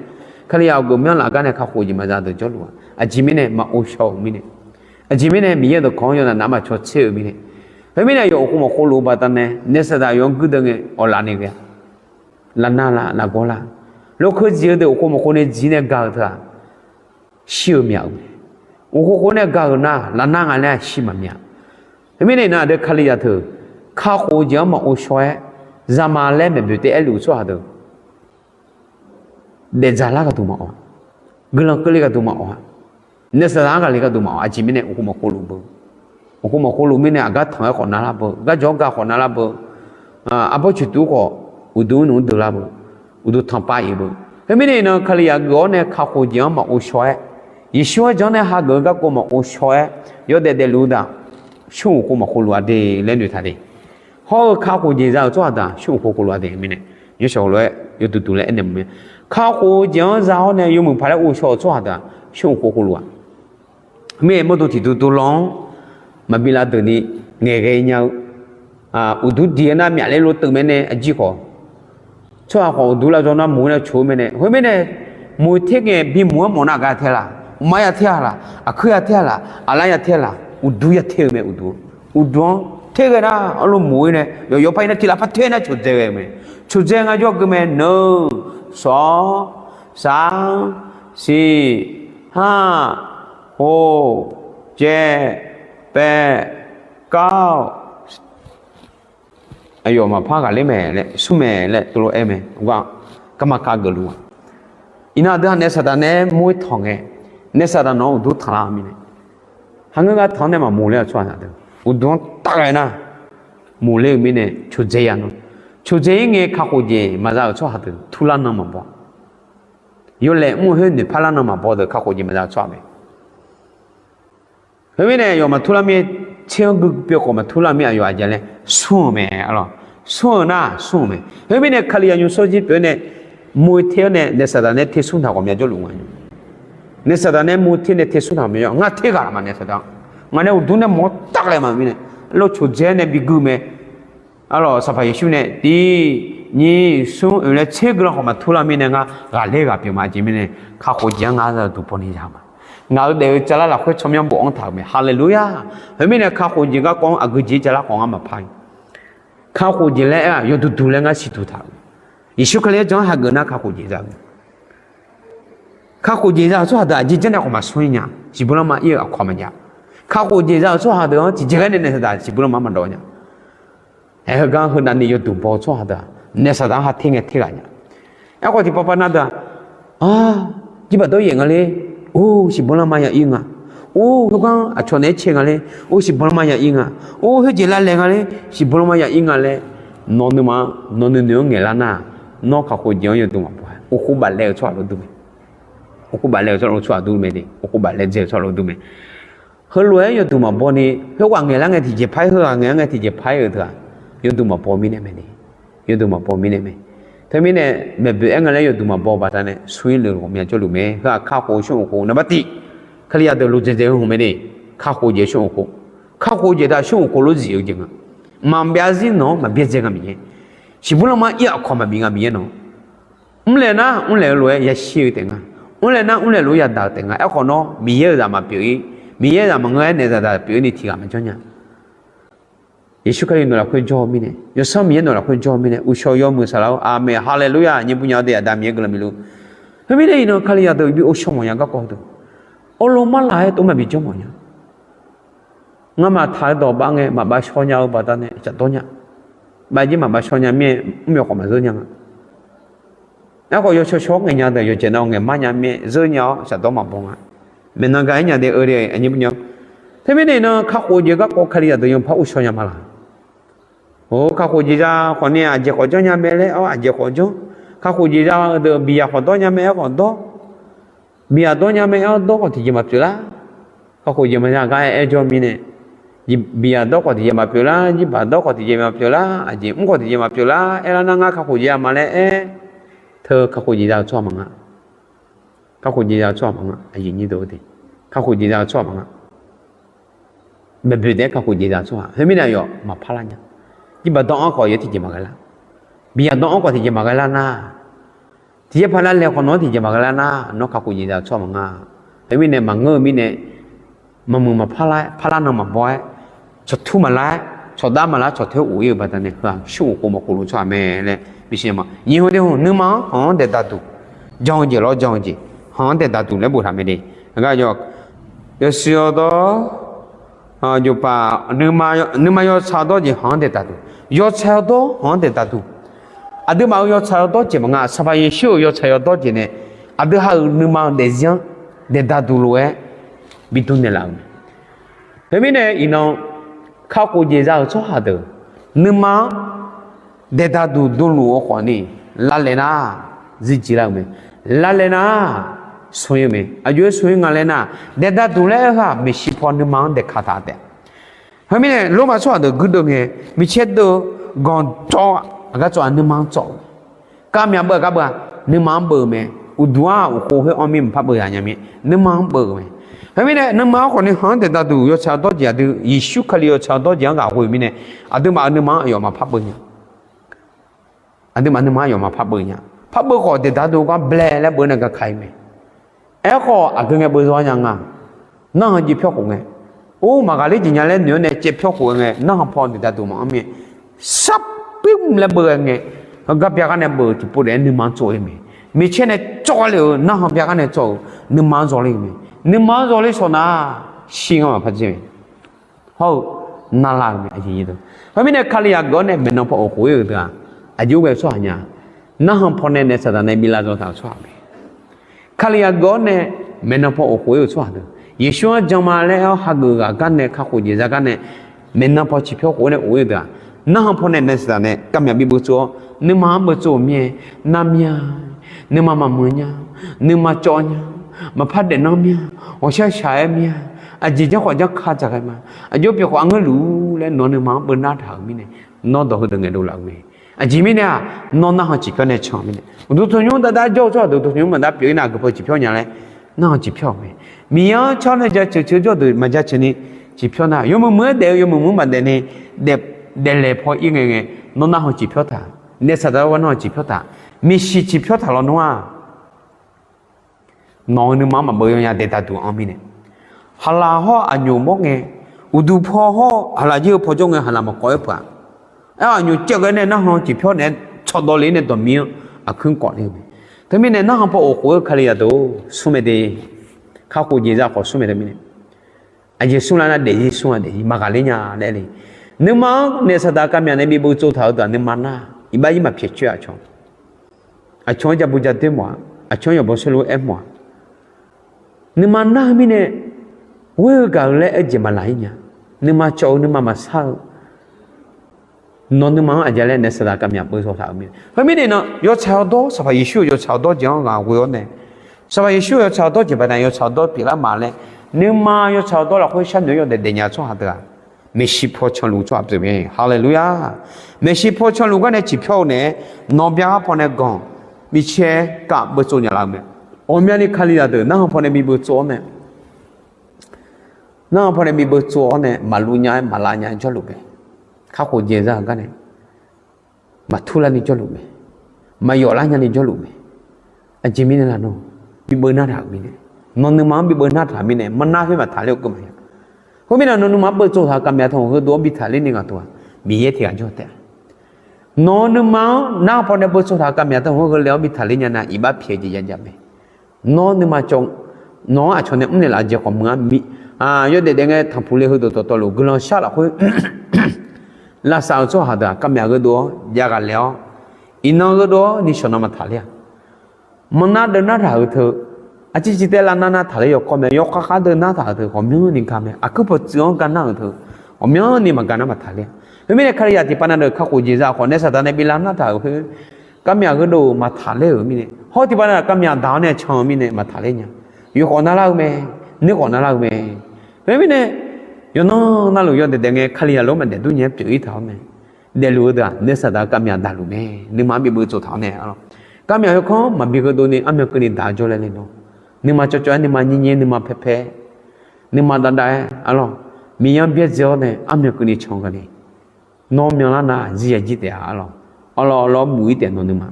Kalizaq-awq geuf myanrlaf gar nae kakhof jeq maqza deuq jawrluf-a. Aqjeq mirnae maqghov shaw-euq mirnae, aqjeq mirnae Miqyaer-euq dawqkawq-anr yawqnavnav maqcaw tser-euq mirnae, khoermirnae yawf uq khov maqkhov luf-eu baqdanae, naef saqdaq yawf-anr guirdeuv ngae awqlaf ni ghae-a. Lavnar la lavgawr la. Lokeu jeq-eu deuq uq khov maqkhov nae jir nae gaq-eu teu-aq, shir-eu myaq-euq mae. Uq khov khov nae gaq-euq nar, lavnar nga laer-aq shir maqmyaq. Khoermirnae iqnan aqdui Kalizaq teu, kakhof-eu jeq-anr maqghov shaw-aer, zama laer maeqboeq taef-aer luf-eu tsawrhaq deuq, daefdzaq lar gharduq maqawq, guiqlanq keuvle gharduq maqawq-a, naef saqdaq-anr ghaqle gharduq maqawq. Aqjeq mirnae uq khov maqkhov luf beu. Uq khov maqkhov luf mirnae aqgar tanq-aer khawf navlar beu, garjawq-anr ga khawf navlar beu, arbawr coeqtuv khawf uqduq nmr deuq lar beu, uqduq tanqpav iq beu. Khoermirnae iqnan Kalizaq geuf-awr nae kakhof jeq-anr maqghov shaw-aer, Yeqsur-anr jan nae hageuf-eu garkawv maqghov shaw-aer, yawdaef daefluf-eu daq, smr uq khov maqkhov luf-a de laer noeqtaq de. Hawr-eu kakhof jeq za-euq tsawrhaq deuq-aq, smr uq khov khov luf-a de mirnae, nymrshawq lof-aer yawduq duq laer aernaeq maqngeur. Kakhof jeq-anr za-awr nae yawmuiq paq laer ghovshaw-euq tsawrhaq deuq-aq, smr uq khov khov luf-a. Mirnae mawrdo tiqdov dovlanr-anr maqbi lavdeuq ni ngaeqghae nya-eu, uqduq diq-eu nar myaqler lo teuv mae nae aqjir khawf, tsawrhaq khawf uqduq lavzawr nar muiq-eu nae coq-eu mae nae, khoermirnae, muiq ter ngae bimuiq-aer mawf nar aqgar ya ter laq, uqma ya ter-a laq, aqkuir ya ter-a laq, aqlar ya ter-a laq, uqduq ya ter-eu mae uqduq. Uqduq-anr ter ghae nar arlov muiq-ir nae yawqyawq par-ir nae tiq laf par ter nar coqdzae ghae-eu mae. Coqdzae ngar jawr geu mae. Neur, sawq, sar, siq, har, hoq, jaev, paev, kar-awq. Aqyawf maqpar ghaqler mae laer smr mae laer teulof-aer mae. Gar, garma kar geufluf-a. Iqnan aqdui ha naef saqdaq nae mur-ir tanq ngae, naef saqdaq nawq-anr uqduq tanqlar-eu mirnae, hangeur gar tanq-anr nae maqmuiq ler-a tsawrhaq deuq, uqduq-anr taf ghae nar muiqler-euq mirnae coqdzae ya nmr. Coqdzae-ir ngae kakhof jeq maqza-euq tsawrhaq deuq turlar nan maqbaw. Yawlaeq mr-eu khoer noeqpar lar nan maqbaw deuq kakhof jeq maqza-eu tsawrhaq mae. Khoermirnae aqyawf maqturlar mir-aer, tser-anr gui pyeuf khawf maqturlar mir aqyawf aqjeq laer smr-euq mae. Smr-eu nar smr-euq mae. Khoermirnae Kalizaq nymrshawr jir pyeuf-awr nae, mur-eu ter-awr nae naef saqdaq nae ter smr taq ghawqmya jawrluf nga. Naef saqdaq nae mur ter nae ter smr taq ghawqmya jawr, ngar ter ghaq laf ma naef saqdaq. Ngaq nae uqduq nae mawr taf ghae ma mirnae, lawr coqdzae nae bi gui mae. Arlawq, Sanqpaq Yeqsur nae tiq, nyiq, smr oeq laer tser guiqlanq khawf maqturlar mirnae ngar ghaqler ghaq pyeuf ma. Aqjeq mirnae kakhof jeq-anr ngar za-eu duqpaw ni ya ma. Ngaq-euq daef-eu javlar lafkhoer tsawrmyanr bofanr taq-euq mae. Haleluya! Khoermirnae kakhof jeq garkawv-anr aqgeu jeq javlar khawf ngar maqpar-i. Kakhof jeq laer aer-aq yawduq duq laer ngar siqduq taq-euq. Yeqsur Kali-anr jan-anr hageuf nar kakhof jeq za-eu Kakhof jeq za-euq tsawrhaq deuq aqjeq janrnaeq khawf maqsmr-ir nya. Siqbur lanma ir-eu aqkawq maqjav. Kakhof jeq za-euq tsawrhaq deuq-anr tiqjeq ghae nae naef saqdaq siqbur lanma maqdawv nya. Aer, heugar heunavni yawduq baw-eu tsawrhaq deuq-aq, naef saqdaq-anr ha ter ngae ter ghaq nya. Aerkhawf tiqpavpav nav deuq-aq, a, jirbaq dawryaef nga le. Or, siqbur lanma ya ir nga. Or, heugar aqcawq naeq-aer cae nga le. Or, siqbur lanma ya ir nga. Or, khoerjeq lavlaeq nga le. Siqbur lanma ya ir nga laer, nawq nuima, nawq nuinoeq-anr ngaeqlar nar, nawr kakhof jeq-anr yawduq maqbaw-a. Uqkhof baflaev-euq tsawrhaq lof dur mae. Uqkhof baflaev-euq tsawrhaq lof dur mae de. Uqkhof baflaev dzae-eu tsawrhaq lof dur mae. Heulof-aer yawduq maqbaw ni, khoerghaq ngaeqlar ngae tiqjeq par-ir, heughaq ngaeqlar ngae tiqjeq par-ir-euq teughaq, yawduq maqbaw mirnae mae de. Yawduq maqbaw mirnae mae. Teumirnae maeqboeq aer nga laer yawduq maqbaw baqdanae smr-ir le ghawqmya jawrluf mae. Heu-aq kakhof shawr-euq khof naqbar tiq, Kalizaq deuq lof dzaeqdzaeq-eu hmq mae de. Kakhof jeq shmr of khof, kakhof jeq taq shmr of khof lof zif-eu jeq nga. Maqbyav zir nawq-anr maqbyaerdzae nga Miqyaer. Shiqbur lanma ir-aq kawq maqbif nga Miqyaer nawq. Mrlaeq nar mrlaeq-eu lof-aer yashir-eu taef nga. Mrlaeq nar mrlaeq lof-aer yadaq-eu taef nga. Aerkhawf nawr Miqyaer-euq zaq maqpyeuf-ir, Miqyaer-euq zaq maqngeur-aer naeq zaqdaq pyeuf-ir ni tiq ghaq maqjanr nya. Yeqsur Kali nawq lafkhoer jawr-eu mirnae, Yawsanr Miqyaer nawq lafkhoer jawr-eu mirnae, uqshawq yawmuiq saqlaq-awr, aqmeq, haleluya, nyiq bu nya-eu deuq Aqda Miqyaer guiqlanq bif luf. Khoermirnae iqnan Kalizaq deuq bi ghovshaw mawf nya garkawv deuq, awrlo marlaq-aer tov maqbi jawr mawf nya. Ngamaf taq-eu dawq bav ngae maqbav shaw nya-eu baqdanae shafdawr nya. Bav jir maqbav shaw nya mir-aer mr yawkhawf maqzeur nya nga. Aerkhawf yawshaw shaw-awr ngaeq nya deuq yawqjeq nav ngaeq mar nya mir-aer zeur nya-awr shafdawr maqbaw nga. Maeqnan gaq-aer nya de-eu de aqnyir bur nya. Teumirnae iqnan kakhof jeq garkawv Kalizaq deuq yawqpar uqshawq nya ma laq. Or, kakhof jeq za khawf ni aqjeq khawf janr nya mae laer-awr aqjeq khawf janr. Kakhof jeq za-eu deuq biqyaq khawf dawr nya mae-aer khawf dawr. Biqyaq dawr nya mae-aer-awr dawr khawf tiqjeq maqpyeuf lar. Kakhof jeq maqza gar-aer aer jawr mirnae, biqyaq dawr khawf tiqjeq maqpyeuf lar, jirbaq dawr khawf tiqjeq maqpyeuf lar, aqjeq mr khawf tiqjeq maqpyeuf lar, aerlar nar ngar kakhof jeq za ma laer aer. Teu kakhof jeq za-eu tsawrhaq maqnga. Kakhof jeq za-eu tsawrhaq maqnga. Kakhof jeq za-eu tsawrhaq maqnga. Baeqboeq taef-aer kakhof jeq za-eu tsawrhaq khoermirnae aqyawf maqpar lar nya. Jirbaq dawr-anr khawf yawr tiqjeq maqghae lar. Biqyaq dawr-anr khawf tiqjeq maqghae lar nar, tiqjeq paq lar laeq khawf nawq-anr tiqjeq maqghae lar nar, nawr kakhof jeq za-eu tsawrhaq maqnga. Khoermirnae maqngeur-eu mirnae, maqmuiq maqpar lar-aer, parlar nan maqbaw-aer, cawqtur maqlar-aer, cawqdav maqlar, cawqtoer of-ir-eu baqdanae heu-aq shmr of khof mawf khof lof-eu tsawrhaq mae laer bisiq ma. Nyiq hmq de hmq nuima-anr hawq-anr daeqdaq duq, jan-eu jeq lawr jan-eu jeq, hawq-anr daeqdaq duq laer boftaq mae de. Yawshuif-awr dawr, jofpaf, nuima yawtsaq-awr dawr jeq hawq-anr daeqdaq duq, yawtsaq-awr dawr hawq-anr daeqdaq duq. Aqduimaf-euq yawtsaq-awr dawr jeq maqnga, Sanqpaq Yeqsur-euq yawtsaq-awr dawr jeq nae aqdui ha-euq nuima-euq daefzir-anr daeqdaq duq lof-aer bidm naeqlaf-euq mae. Khoermirnae iqnan kakhof jeq za-euq tsawrhaq deuq nuima-anr daeqdaq duq dm luf-eu khawf ni, lavlaeq nar zirjir lar-eu mae. Lavlaeq nar smq-ir-eu mae. Aqjox-aer smq-ir nga laer nar, daeqdaq duq laer aer-eu-aq maeqshi paw nuima-anr daeqkaq taq taef. Khoermirnae Lormav tsawrhaq deuq guirdeuv ngae, micaer deuv ganq cawv-a, aqgar cawv-a nuima-anr cawv-eu. Kavmyaq beuv-aq gar beuv-a, nuima-anr beuv-eu mae. Uqduq-aq uqkhov khoer-anr mir maqpar beuv ya nya mir, nuima-anr beuv-eu mae. Khoermirnae nuima-anr khawf ni hawq-anr daeqdaq duq yawtsaq-awr dawr jeq aqdui Yeqsur Kali yawtsaq-awr dawr jeq-anr ghaq ghoe-eu mirnae, aqduimaf-euq nuima-anr aqyawf maqpar beuv nya. Aqduimaf nuima-anr aqyawf maqpar beuv nya. Par beuv khawf daeqdaq duq gar blaev laer beuv nae garka-ir mae. Aerkhawf aqgeu ngae beuv zaw-ar nya nga. Narhaq jeq pyawr khof ngae, or maqghaqler jeq nya laer noeq-awr nae caev pyawr khof-eu ngae, narhaq paw daeqdaq duq maqanr mir-aer, sarpir laer beuv-aer ngae, heugar bya gar nae beuv-eu tiqpov daef-aer nuima-anr tsov-ir mae. Micaer nae cawv gar le-euq narhaq bya gar nae cawv-euq nuima-anr zawler-eu mae. Nuima-anr zawler shawq nar, shir ngar maqpar dzer mae. Hawr-eu narlar-euq mae. Khoermirnae Kalizaq geuf-awr nae maeqnan paw of khof-ir-euq deuq-aq, aqjox ghae-eu tsawrhaq nya. Narhaq paw nae naef saqdaq nae bi lavzaw taq-euq tsawrhaq mae. Kalizaq geuf-awr nae maeqnan paw of khof-ir-euq tsawrhaq deuq, Yeqsur-anr jan ma laer-awr hageuf ghaq gar nae kakhof jeq za gar nae maeqnan paw ciqpyawr khof-awr nae of-ir-eu deuq-aq, narhaq paw nae naef saqdaq nae kavmyaq bi beuv tsov-awr nuima-anr beuv tsov-euq mir-aer, nar mir-a, nuima maqmuiq nya, nuima cawv nya, maqpar daefnan mir-a, ghawqshaq shaq-aer mir-a, aqjeq janr khawf janr ka dzaq ghae ma. Aqjox pyeuf khawf arngeur luf laer nawr nuima-anr beuv nar taq-euq mirnae, nawr dawq heudeuq ngaeqdov laf-eu mae. Aqjeq mirnae-aq, nawr narhaq ciqpyawr nae can-eu mirnae, uqduq tanqnymr dawrdav jawr-eu tsawrhaq deuq uqduq tanqnymr maqdar pyeuf-ir nar aqgeu paw ciqpyawr nya laer narhaq ciqpyawr-euq mae. Miqyaer-anr canr nae jaceuq ceuq jawr deuq maqjaceuq ni ciqpyawr nar, yawmuiq muiq-aer daef-eu yawmuiq muiq-anr maqdaef ni, daef, daeflaeq paw ir ngae ngae, nawr narhaq ciqpyawr taq, naef saqdaq-awr narhaq ciqpyawr taq, miqsiq ciqpyawr taq lawnmr-aq, nawq-eu nuima-anr maqbeuv yawnya daeqdaq duq-anr mirnae, haqlaq hawr aqnyoq mawr ngae, uqduq paw hawr haqlaq jir-eu paw jawr ngae haqlaq maqkawv-aer peuq-aq, aer-awq aqnyoq caev ghae nae narhaq ciqpyawr naeq-aer cawdawv le nae dawqmir-anr aqkuir kawv le-eu mae. Teumirnae narhaq paw of khof-eu Kalizaq deuq-or, smr mae de. Kakhof jeq za khawf smr mae teumirnae, aqjeq smr lar nar daefzir smr-a, daefzir maqghaqler nya laer le. Nuima-anr naef saqdaq kavmyaq nae bi beuv tsov taq-eu deuq-aq nuima nar, iqbax ir maqpyaeq coer-a aqcawq. Aqcawq-anr ja bu ja doer mawf-a, aqcawq-anr yawqbaw saerlu-aer mawf-a. Nuima nar-eu mirnae, ghoer-eu gaq-eu laer aer jeq maqlaq-ir nya. Nuima cawv-eu nuima maqsar-eu, nawq nuima-anr aqjeq laer naef saqdaq kavmyaq beuv zaw taq-euq mirnae. Khoermirnae nan yawtsaq-awr dawr, Sanqpaq Yeqsur-euq yawtsaq-awr dawr jeq-anr ghaq ghoe-awr nae, Sanqpaq Yeqsur-euq yawtsaq-awr dawr jeq baqdanae yawtsaq-awr dawr pyeuflar ma laer, nuima yawtsaq-awr dawr lafkhoer sharnoeq-aer yawdaef daef nya-eu tsawrhaq deuq-aq, maeqshi paw canluf-eu tsawrhaq pyeuf mae. Haleluya! Maeqshi paw canluf gar nae ciqpyawr-eu naeq-aer, nawq bya gar paw nae ganq, micaer kav beuv tsov nya laf-eu mae. Ghawqmyani Kalizaq deuq narhaq paw nae bi beuv tsov-awr nae Nar-eu pawnae bi beutsov-awr nae maqluv nya-aer maqlav nya-aer jawrluf mae. Kakhof jeq za-euq gar nae maqtur larni jawrluf mae. Maqyawf lar nyani jawrluf mae. Aqjeq mirnae laf nawr, bi beuv nartaq-euq mirnae, nawq nuima-anr bi beuv nartaq-euq mirnae, marnar khoer maqtaqler-eu keuv maqya. Khoermirnae nawq nuima-anr beutsov taq-eu kavmyav teu hawr heudov-anr bi taqler ni ghaq tov-aq, Miqyaer tiq ghaq jawr taef-a. Nawq-eu nuima-anr nar-eu pawnae beutsov taq-eu kavmyav teu hawr heule-awr bi taqler nya nar, iqbax pyaeq-eu jeq jav jav mae. Nawr nuima cawv, nawq-anr aqcawq nae mrnaeq laf-eu jeq khawf meuq-a. Yawdaef daef ngae tanqpuq le heudeuq dawqtawvluf guiqlanq shar lafkhoer lavsav-eu tsawrhaq deuq-aq, kavmyav heudov-awr jav ghaqlaer-awr, iqnan heudov-awr ni shawq nan maqtaqler-a. Manrnar deuv nartaq-euq teu, aqciv civ taev lavnar nar taqler yawkawr mae. Yawkhav khar deuv nartaq-euq teu ghawqmyanrni gar mae. Aqkuir pawqtsuif-anr gar nar-euq teu ghawqmyanrni maqgar nar maqtaqler-a. Khoermirnae Kalizaq tiqpav na deuq kakhof jeq za khawf nae Saqdaq nae bi lar nartaq-euq khoer, kavmyav heudov maqtaqler-euq mirnae, hawr tiqpav na kavmyav daq-awr nae can-eu mirnae maqtaqler nya. Yawkhawf narlar-eu mae, nuirkhawf narlar-eu mae. Khoermirnae, yawqnan navluf yawdaef daef ngae Kalizaq lof-anr maqdaef dur nya-aer pyeuf-ir taq-awr mae. Daefluf-eu deuq-aq nae Saqdaq-eu kavmyav daqluf mae. Nuima-anr bi beutsov taq-awr nae, aqlawq, kavmyav khoerkanr maqbi heudov ni armyan keuvni daq-eu jawrlaer le nawr, nuima cawvcawv-aer, nuima nyir nyir-aer, nuima paer paer, nuima dav dav-aer, aqlawq, Miqyaer-anr byaerdzae-awr nae armyan keuvni can-eu gharle. Nawr myanlar nar zir ya jir taef-a, aqlawq. Awrlawr awrlawr buf-ir taef nawq nuima.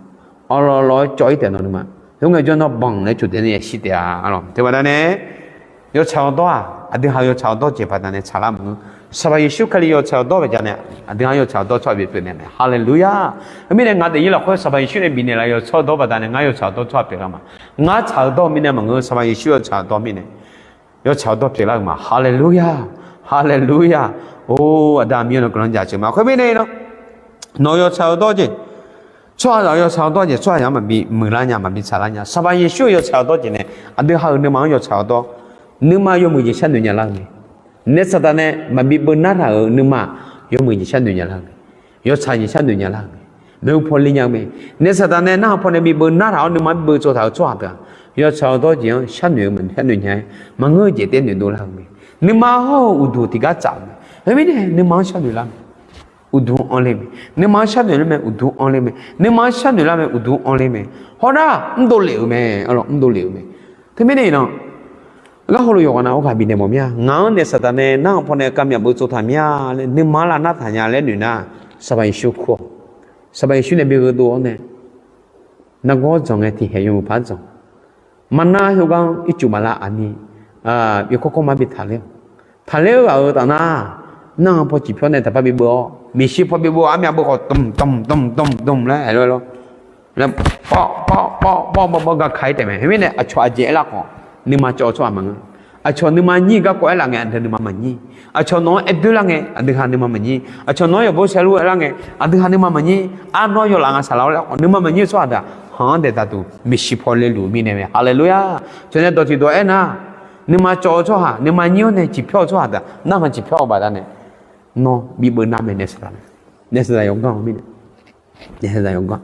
Awrlawr awrlawr-aer cawv-ir taef nawq nuima. Khoerngae jawr nawr banq laer coqdaev nae yashir taef-a, aqlawq. Teughaq baqdanae, yawtsaq-awr dawr-aq, aqdui ha yawtsaq-awr dawr jeq baqdanae tsaqlar maqngeur. Saqbaq Yeqsur Kali yawtsaq-awr dawr baqdanae, aqdui ha yawtsaq-awr dawr tsawrhaq bipyeuf naeq mae. Haleluya! Khoermirnae ngar daefzir lafkhoer Saqbaq Yeqsur nae bifnaeq laf yawtsaq-awr dawr baqdanae ngar yawtsaq-awr dawr tsawrhaq pyeuflar ma. Ngar tsaq-eu dawr-eu mirnae maqngeur, Saqbaq Yeqsur yawtsaq-eu dawr mirnae yawtsaq-awr dawr pyeuflar-euq ma. Haleluya! Haleluya! Or, Aqda Miqyaer-anr guiqlanq jaceuq ma. Khoermirnae, nawq yawtsaq-eu dawr jeq, tsawrhaqzaq yawtsaq-eu dawr jeq tsawrhaqzaq-anr maqbi muiqlar nya, maqbi tsaqlar nya. Saqbaq Yeqsur-euq yawtsaq-eu dawr jeq nae aqdui ha-euq nuima-anr yawtsaq-eu dawr, nuima yawmuiq jeq sharnoeq nya lar-eu mae. Nae Saqdaq nae maqbi beuv nartaq-euq nuima yawmuiq jeq sharnoeq nya lar-eu mae. Yawtsaq jeq sharnoeq nya lar-eu mae. Maeqhu paw le nya-eu mae. Nae Saqdaq nae narhaq pawnae bi beuv nartaq-awr nuima-anr beuv tsov taq-euq tsawrhaq deuq-aq, yawtsaq-eu dawr jeq-anr sharnoeq-eu maqnoeq, sharnoeq nya-aer maqngeur-eu jeq taef noeqdov lar-eu mae. Nuima hawr-eu uqduq tiqgar tsaf-euq mae. Khoermirnae nuima-anr sharnoeq lar mae. Uqduq anr le mae. Nuima-anr sharnoeq lar mae, uqduq anr le mae. Nuima-anr sharnoeq lar mae, uqduq anr le mae. Hawr nar mrdov lef-euq mae, aqlawq, mrdov lef-euq mae. Teumirnae iqnan, gar hawluf yawqghaq nav-awr ghaq bifnaeq mawf mir-a. Ngaq-anr nae Saqdaq nae narhaq pawnae kavmyaq beuv tsov taq mir-a laer nuima-anr lav nartaq nya laer noeq nar, Saqbaq Yeqsur kur-awq. Saqbaq Yeqsur nae bi gheudov-awr nae nargawr dzanq ngae tiqkhaeq yawmuiq par dzanq. Maqnar heugar-anr ircuf maqlar aqni, yawkawr kawrma bi taqler-awq. Taqler-eu ghaq-euq taf nar, narhaq paw ciqpyawr nae taqpar bi beuv-awr, maeqshi paw bi beuv-awr, armyav beuv khawf dmq dmq dmq dmq dmq laer aer lawr lawr, pawv pawv pawv pawv bawv bawv gar ka-ir taef mae. Khoermirnae aqcawq aqjeq aerlar khawf, nuima cawv-eu tsawrhaq maqngeur. Aqcawq nuima nyir garkawv aerlar ngae aqdui nuima maqnyir. Aqcawq nawq-anr aer doer lar ngae aqdui ha nuima maqnyir. Aqcawq nawq-anr yawqbawr saerlu aerlar ngae aqdui ha nuima maqnyir. Arnawr yawlaf nga saqlaq-awr laer khawf nuima maqnyir-eu tsawrhaq deuq-aq, haq-anr daef daqduq maeqshi paw le luf-eu mirnae mae. Haleluya! Cawq nae dawq tiq dawq aernar, nuima cawv-eu tsawrhaq, nuima nyir-awr nae ciqpyawr-eu tsawrhaq deuq-aq, narhaq ciqpyawr-eu baqdanae nawr bi beuv nar mae nae Saqdaq nae. Nae Saqdaq yawganr-eu mirnae, nae Saqdaq yawganr,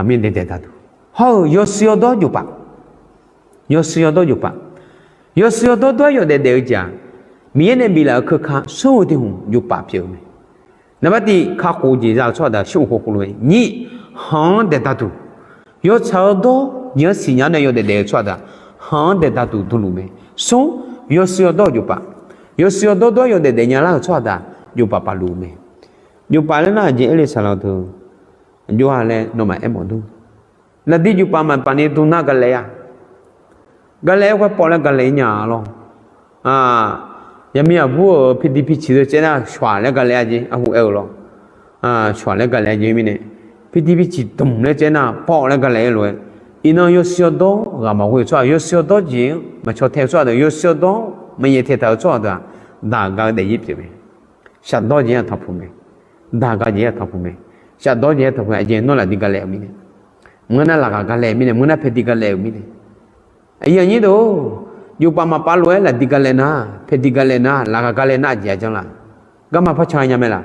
mirnae daef daqduq. Hawr-euq yawshuif yawdawr jofpaf, yawshuif yawdawr jofpaf, yawshuif yawdawr dawr-aer yawdaef daef-eu jeq-aq, Miqyaer nae biflaf-euq keuka smr-eu tiq hmq jofpaf pyeuf-eu mae. Naqbar tiq kakhof-eu jeq za-eu tsawrhaq deuq-aq smr-eu khoerkhof lof-aer nyir, haq-anr daef daqduq. Yawtsaq-eu dawr jeq-anr siqnya nae yawdaef daef-eu tsawrhaq deuq-aq, haq-anr daef daqduq dmluf mae. Smr, yawshuif yawdawr jofpaf, yawshuif yawdawr dawr-aer yawdaef daef nya lar-euq tsawrhaq deuq-aq, jofpaf paf luf-eu mae. Jofpaf laer nar aqjeq aer le saqlaq deuq, aqjox-a laer nawmaf aermawf dur. Lafdir jofpaf maqpaf ni dm nar galaef-a. Galaef-aer khoer pawv laer galaef-ir nya lawr. Yaqmiq aqbur-euq pirdiq pirciq deuq caev nar shawq laer galaef-a jeq arhu aer-eu lawr. Shawq laer galaef-a jeq mirnae, pirdiq pirciq dmq laer caev nar pawv laer galaef-aer lof-aer, iqnan yawshuif yawdawr ghaq maqghoe-eu tsawrhaq, yawshuif yawdawr jeq-anr maqcaw tae-eu tsawrhaq deuq, yawshuif yawdawr maqnyaef taeq taq-euq tsawrhaq deuq-aq, daq ga-eu daefzir pyeuf mae. Shafdawr jeq-anr tanqpuq mae. Daq ga jeq-anr tanqpuq mae. Shafdawr jeq-anr tanqpuq mae. Aqjeq nawr lafdir galaef-euq mirnae, meur nar laqkhaq galaef-euq mirnae, meur nar paeqdiq galaef-euq mirnae. Aqyuif aqnyir deuq-or, jofpaf maqpaf lof-aer lafdir galaef nar, paeqdiq galaef nar, laqkhaq galaef nar aqjeq-a janr laf? Garma par can nya mae laf?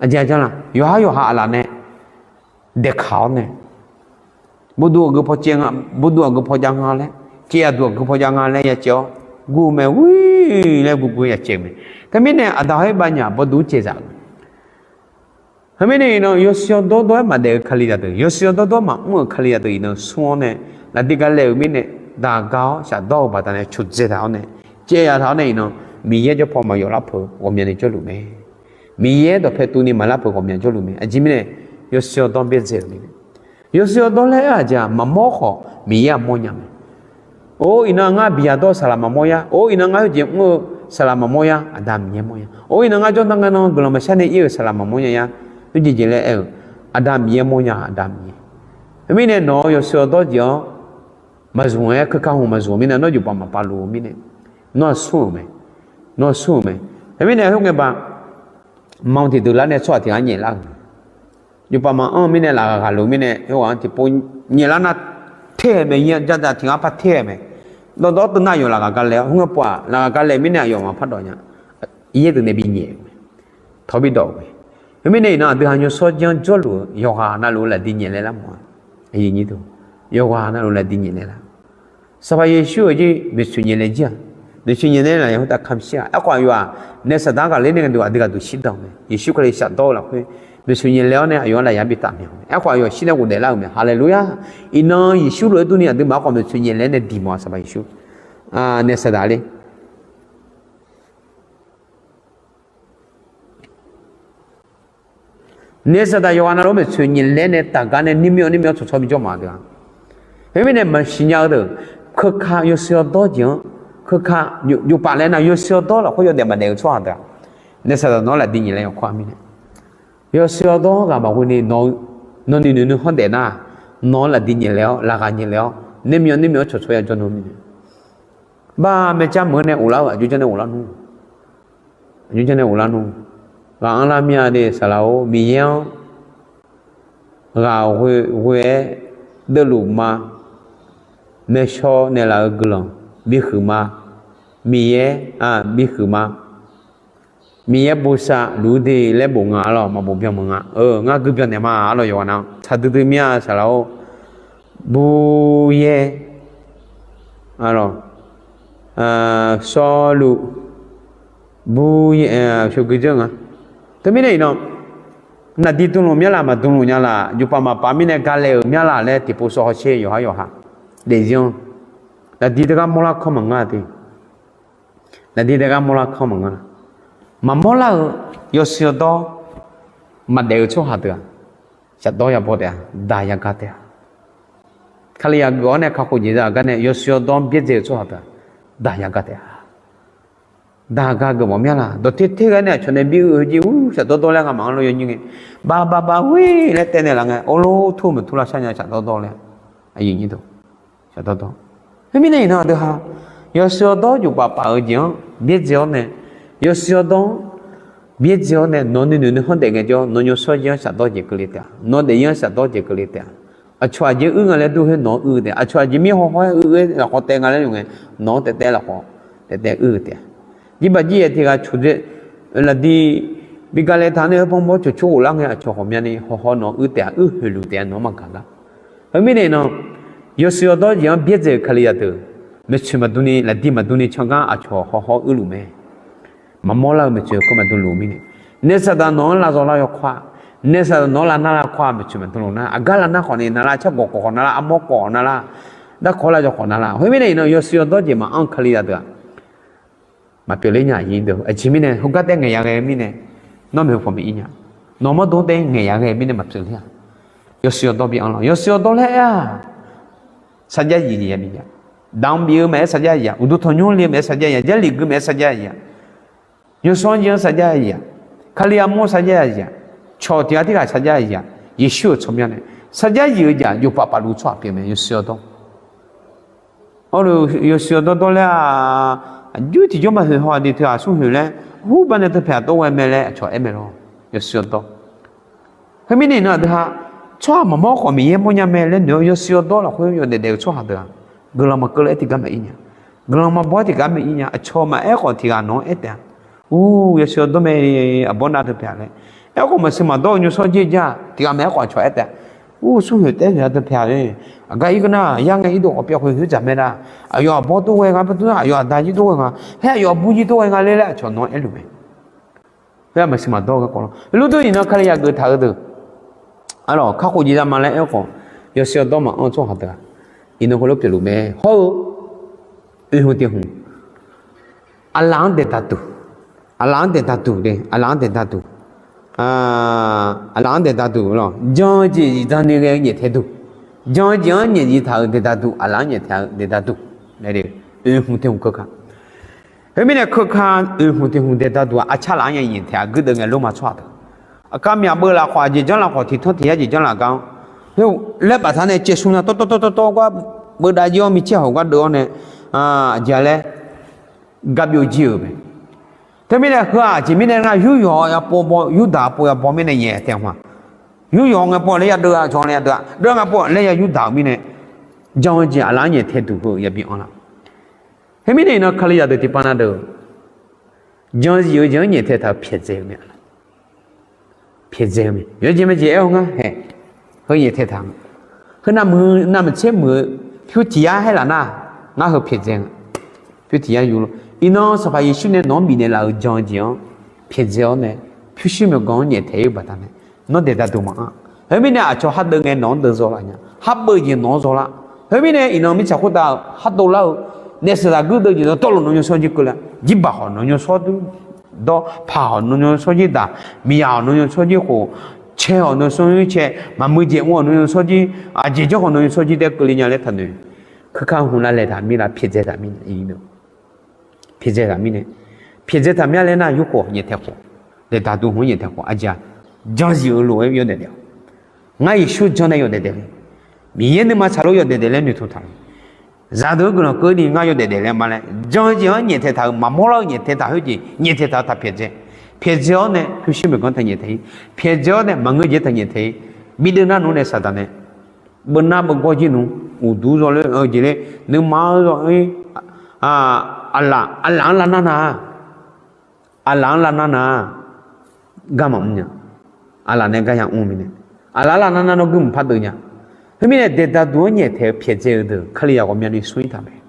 Aqjeq-a janr laf? Yawqhar yawqha aqlaf nae daeqkaq-awr nae, bawduv aqgeu paw caev nga, bawduv aqgeu paw jav nga laer, caev aqduq aqgeu paw jav nga laer ya caev-awr, guv mae, ur laer guv guv ya caev-eu mae. Teumirnae aqda hawr-ir bavnyaf bawduv-anr caev zaf-euq mae. Khoermirnae iqnan yawshuif yawdawr dawr-aer maqdaef-eu Kalizaq deuq, yawshuif yawdawr dawr-aer maqmr-euq Kalizaq deuq iqnan smr-awr nae, lafdir galaef-euq mirnae, daq ga-awr shafdawr-eu baqdanae coqdzae taq-awr nae, Caev ya taq-awr nae iqnan, Miqyaer jawr paw maqyawf lar peuq ghawqmyani jawrluf mae. Miqyaer dawqpae tuvni maqlar peuq ghawqmyani jawrluf mae. Aqjeq mirnae, yawshuif yawdawr byaerdzae-euq mirnae. Yawshuif yawdawr laer aer-aq jeq-aq, maqmawr khawf Miqyaer-aq mawrnya mae. Or, iqnan ngar biqyaq dawr-eu saqlaq maqmawr yar. Or, iqnan ngar heujeq mr-eu saqlaq maqmawr yar. Aqda Miqyaer mawrnya. Or, iqnan ngar jawrdan ngae nan guiqlanq maqshar nae ir-euq saqlaq maqmawr nya yar. Khoerjeq jeq laer aer-eu, Aqda Miqyaer mawrnya, Aqda Miqyaer. Khoermirnae nawq-eu yawshuif yawdawr jeq-anr maqzmq-aer keuka hmq maqzmq-eu mirnae, nawr jufpav maqpav luf-eu mirnae, nawr-aq smr-euq mae. Nawr smr-euq mae. Khoermirnae khoerngae ba, ma tiqdeuq lar nae tsawrhaq tiq ghaq nyaef lar-euq mae. Yawpav maqanr-eu mirnae laf ghaq ghaq luf mirnae, khoerghaq-anr tiqpov nyaef lar nar ter-aer mae, yar jadzaq tiq ghaq par ter-aer mae. Dawrdawr teunar yawf laf ghaq galae-awr, khoerngae pov-aq laf ghaq galae mirnae aqyawf maqpar dawq nya. Yaer deuq nae bi nyaef-eu mae. Tawr bi dawq-eu mae. Khoermirnae iqnan aqdui ha yawshawr jir-anr jawrluf-eu yawqghaq navluf-eu lafdiq nyaef laer lar mawf-a. Yawqghaq navluf lafdiq nyaef laer lar. Sanqpaq Yeqsur-euq jir maeqtsoeq nyaef laer jir-aq, maeqtsoeq nyaef laer laf ya khoertav kamq shir-aq. Aerkhawf aqyawf-aq, naef saqdaq ghaqler nae gaqduq aqdui gaqduq shirdan-eu mae. Yeqsur Kali shafdawr-eu lafkhoer maeqtsoeq nyaef laer-awr nae aqyawf-anr laf ya bi taf mya-eu mae. Aerkhawf aqyawf shir nae ghofdaef lar-euq mae. Haleluya! Iqnan Yeqsur lof-aer durni aqduimaf-anr khawf maeqtsoeq nyaef laer nae diq mawf-a. Sanqpaq Yeqsur, naef saqdaq le Naef saqdaq yawqghaq navluf-anr maeqtsoeq nyaef laer nae tafgar nae nirmyawv nirmyawv tsawqtsawr bijawr mawf-a deuq-a. Khoermirnae maqsiq nya-eu deuq, keuka yawshuif yawdawr jeq-anr, keuka, yufpaf laer nar yawshuif yawdawr lafkhoer yawdaef maqdaef-eu tsawrhaq deuq-aq, naef saqdaq nawq-anr lafdiq nyaef laer yawkawr-a mirnae. Yawshuif yawdawr ghaq maqghoe ni nawq-eu, nawq nuinoeq nuikhanr daef nar, nawq-anr lafdiq nyaef laer-awr, laqghaq nyaef laer-awr, nirmyawv nirmyawv-anr tsawqtsawr ya jawr nmr mirnae. Baq maeqjav meuq-eu nae ghoflar-eu aqjox janr nae ghoflar nmr. Aqjox janr nae ghoflar nmr. Ghaq anrlar mir-a de saqlaq-or, Miqyaer-anr ghaq ghoe-aer deuvluf ma. Maeqshawr naeqlaf-euq guiqlanq bihuiq ma. Miqyaer, bihuiq ma. Miqyaer bosav luf-eu de laer bof nga arlawq, maqbof byan meuq nga. Ngar guibyan naeq ma arlawq, yawqghaq nav tsaq duidui mir-a saqlaq-or. Buryaer, arlawq, shawrluf, buryaer, shawrgui dzeur nga. Teumirnae iqnan, naqdi dmluf myanlaf maqdmluf nya laf, yufpav maqpav mirnae galae-euq myanlaf laer tiqpov sawv hawsher yawqhar yawqha daefzir-anr, naqdi teugar mawrlar kanr maqngar te. Naqdi teugar mawrlar kanr maqngar. Maqmawr lar-eu yawshuif yawdawr maqdaef-eu tsawrhaq deuq-aq, shafdawr yabaw taef-a, daq yaga taef-a. Kalizaq geuf-awr nae kakhof jeq za-eu gar nae yawshuif yawdawr-anr byaerdzae-eu tsawrhaq deuq-aq, daq yaga taef-a. Daq ga geufmawf myanlaf dawqter ter ghae nae aqcawq nae bi uiq-eu jeq ur shafdawr dawr laer ngamaf-anr lof yawnyir ngae, baq baq baq ur laer taev naeqlaf ngae, orlor tur-eu maqtur lavshar nya shafdawr dawr laer. Aqyuif nyir deuq, shafdawr dawr. Khoermirnae iqnan aqdui ha yawshuif yawdawr jufpav paf-eu jeq-anr byaerdzae-awr nae, yawshuif yawdawr-anr byaerdzae-awr nae nawq nuinoeq nuikhanr daef ngaejawr, nawq yawshawr jir-anr shafdawr jeq keuvle taef-a, nawq daefzir-anr shafdawr jeq keuvle taef-a. Aqcawq aqjeq uir nga laer dur khoer nawq-anr uir-eu taef-a. Aqcawq aqjeq mir hawhaw-aer uir-eu lafkhawf taef nga laer yawf ngae, nawq-anr taef taef lafkhawf taef taef uir-eu taef-a. Jirbav jir yaef tiq ghaq coqdzae lafdi bi galae taq nae-eu banbawr cawqcawr ghoflar ngae aqcawq ghawqmyani hawhaw nawq-anr uir taef-a, uir hoeq luf taef-a nawq-anr maqgaq lar. Khoermirnae iqnan yawshuif yawdawr jeq-anr byaerdzae-euq kalizaq deuq, maeqtsoeq maqdur ni lafdi maqdur ni cangar aqcawq hawhaw uir luf mae. Maqmawr lar-eu maeqtsoeq keuv maqdmluf-eu mirnae, naef saqdaq nawq-anr lavzawr lar yawkawr-a. Naef saqdaq nawq-anr lavnar lavkawr-a, maeqtsoeq maqdmluf nar, aqgar lavnar khawf ni navlar, cargawq khawf navlar, armawr khawf navlar, darkawq lavzawr khawf navlar. Khoermirnae iqnan yawshuif yawdawr jeq maqanr-eu kalizaq deuq-aq, maqpyeuf ler nya. Aqjeq mirnae heugar taef ngaeq ya ghae-eu mirnae, nawr maeqhu paw maqir nya. Nawq mawrdo taef ngaeq ya ghae-eu mirnae maqpyeuf ler-a. Yawshuif yawdawr bi anr lawr. Yawshuif yawdawr laer aer-aq, sarjax zif ya bi ya. Daq-anr bif-eu maqaer sarjax zif-a. Uqduq tanqnymr le maqaer sarjax zif-a. Jarlif gui maqaer sarjax zif-a. Yawsanr jir-anr sarjax zif-a. Kali armur sarjax zif-a. Cawq tiq ghaq tirghaq sarjax zif-a. Yeqsur-euq tsawrmyanr nae sarjax zif-eu jeq-aq, yawpav pafluf tsawrhaq pyeuf mae. Yawshuif yawdawr, yawshuif yawdawr dawr laer-aq, aqjox tiqjawr maqhoeq haw-aq de teu-aq smrhoeq laer, hurbar nae teu paeq-aq tov ghae mae laer aqcawq aer mae lawr. Yawshuif yawdawr. Khoermirnae iqnan aqdui ha, tsawrhaq maqmawr khawf Miqyaer mawrnya mae laer noeq-awr yawshuif yawdawr lafkhoer yawdaef daef-eu tsawrhaq deuq-aq, guiqlanq maqkeuv lof-aer tiqgar maqir nya. Guiqlanq maqbaw-aer tiqgar maqir nya. Aqcawq maqaer khawf tiq ghaq nawq-anr aer taef-a. Ur, yawshuif yawdawr mae, aqbawr nav teu paeq-a laer. Aerkhawf maqsiq maqdawr-eu yawsanr jir-a, tiq ghaq maqaer khawf aqcawq aer taef-a. Ur, smrhoeq taef-a teu paeq-a laer. Aqgar ir geur nar, yar ngae irdov khawf pyav khoeq khoer dzaq mae nar. Aqyawf aqbawr tov ghae nga, aqyawf aqda jir tov ghae nga, haer aqyawf aqbur jir tov ghae nga laer laer aqcawq nawq-anr aerluf mae. Khoer-aq maqsiq maqdawr-eu garkawv lawr. Heulof-aer iqnan kalizaq geuf taq-eu deuq, arlawq, kakhof jeq za ma laer aer-eu khawf, yawshuif yawdawr maqanr-eu tsawrhaq deuq-aq, iqnan heulof pyeufluf mae. Hawr-eu, oe hmq tiq hmq, Aqlaf-anr daeqdaq duq. Aqlaf-anr daeqdaq duq de, aqlaf-anr daeqdaq duq. Aqlaf-anr daeqdaq duq lawq. Jan-eu jeq zifdan ni ghae-eu nyaeftaeq duq. Jan-eu jeq-anr nyaefzif taq-euq daeqdaq duq, aqlaf-anr nyaeftaeq-eu daeqdaq duq. Oeq hmq tiq hmq keuka. Khoermirnae keuka oeq hmq tiq hmq daeqdaq duq-aq, arcar laf-anr nya nyaeftaeq-a guirdeuv ngae lorma tsawrhaq deuq. Aqkar myaq beuv laf khawf, aqjeq janr laf khawf, tiq tanr tiq yar jeq janr laf gar-anr. Laer bafta nae caevsmr na tawr tawr tawr tawr tawr gar beudav jir-awr micaer hawq gar deuv-awr nae, aqjeq-a laer gar byovjir-euq mae. Teumirnae heu-aq aqjeq mirnae ngar yur yawq ya pov baw, yurdaq pov ya baw mirnae nyaeftaeq hmq-a. Yur yawq ngae pov laer ya deuv-a, jawr laer ya deuv-a, deuv ngae pov laer ya yurdaq-euq mirnae, jan-eu jeq aqlaf-anr nyaeftaeq duq heu yabi anr laf. Khoermirnae iqnan Kalizaq deuq tiqpav na deuq, jan-eu zif-eu jeq-anr nyaeftaeq taq-eu pyaeqdzae-eu mae. Pyaeqdzae-eu mae. Yawjeq majeq aer-awr ngar hae, heu nyaeftaeq taq-eu. Heu navmaqtser muiq-eu pyur tiq yar haer laf nar, ngar heu pyaeqdzae nga. Pyur tiq yar yur lor. Iqnan Sanqpaq Yeqsur nae nawq-anr bifnaeq laf-euq jan-eu jeq-anr pyaeqdzae-awr nae, pyurshuir maeqganq-anr nyaeftaeq-ir-eu baqda nae, nawr daeqdaq duq maqanr. Khoermirnae aqcawq khar deuv ngae nawq-anr deuv zaw laf nya, khar beuv jeq nawq-anr zaw lar. Khoermirnae iqnan mirtsaq khoertav-euq khar dov lar-eu, naef saqdaq guirdeuv jeq dawqtawvluf nawq nymr shawrjir keuvle, jirbaq hawq nawq nymr shawrjir dawr, paq hawq nawq nymr shawrjir daq, miqyaq hawq nawq nymr shawrjir khof, cae hawq nawq nymr shawrjir cae, maqmuiq jeq mr hawq nawq nymr shawrjir, aqjeq janr hawq nawq nymr shawrjir taef keuvle nya laer taqnoeq. Keuka hmq lavlaeq taq mir la pyaeqdzae taq mirnae, pyaeqdzae taq mirnae, pyaeqdzae taq mir-a laer nar yurkhof nyaeftaeq khof, daeqdaq duq hmq-anr nyaeftaeq khof aqjeq-aq, janrziq-eu lof-aer yawdaef daef-awq. Ngar Yeqsur janr nae yawdaef daef le. Miqyaer nuima tsaqlof yawdaef daef laer noeqtmq taq-eu. Zaqdeuq-anr guiqlanq keuvni ngar yawdaef daef laer ma laer jan-eu jeq-anr nyaeftaeq taq-euq maqmawr lar-eu nyaeftaeq taq khoerjeq nyaeftaeq taq-eu taq pyaeqdzae. Pyaeqdzae-awr nae pyurshuir maeqganq taq nyaeftaeq-ir. Pyaeqdzae-awr nae maqngeur jeq taq nyaeftaeq-ir. Bideuv nar nmr nae saqdaq nae beunar beugawr jir nmr uqduq zawler-eu jeq ler nuima-anr zawler, aqlaf aqlaf-anr lavnar nar-aq, aqlaf-anr lavnar nar-aq, gar maqmr nya. Aqlaf nae gar ya mr mirnae, aqlaf-anr lavnar nar nawr guirmq par deuv nya. Khoermirnae daeqdaq duq-anr nyaeftaeq-eu pyaeqdzae-eu deuq Kalizaq ghawqmyani smr-ir taq mae.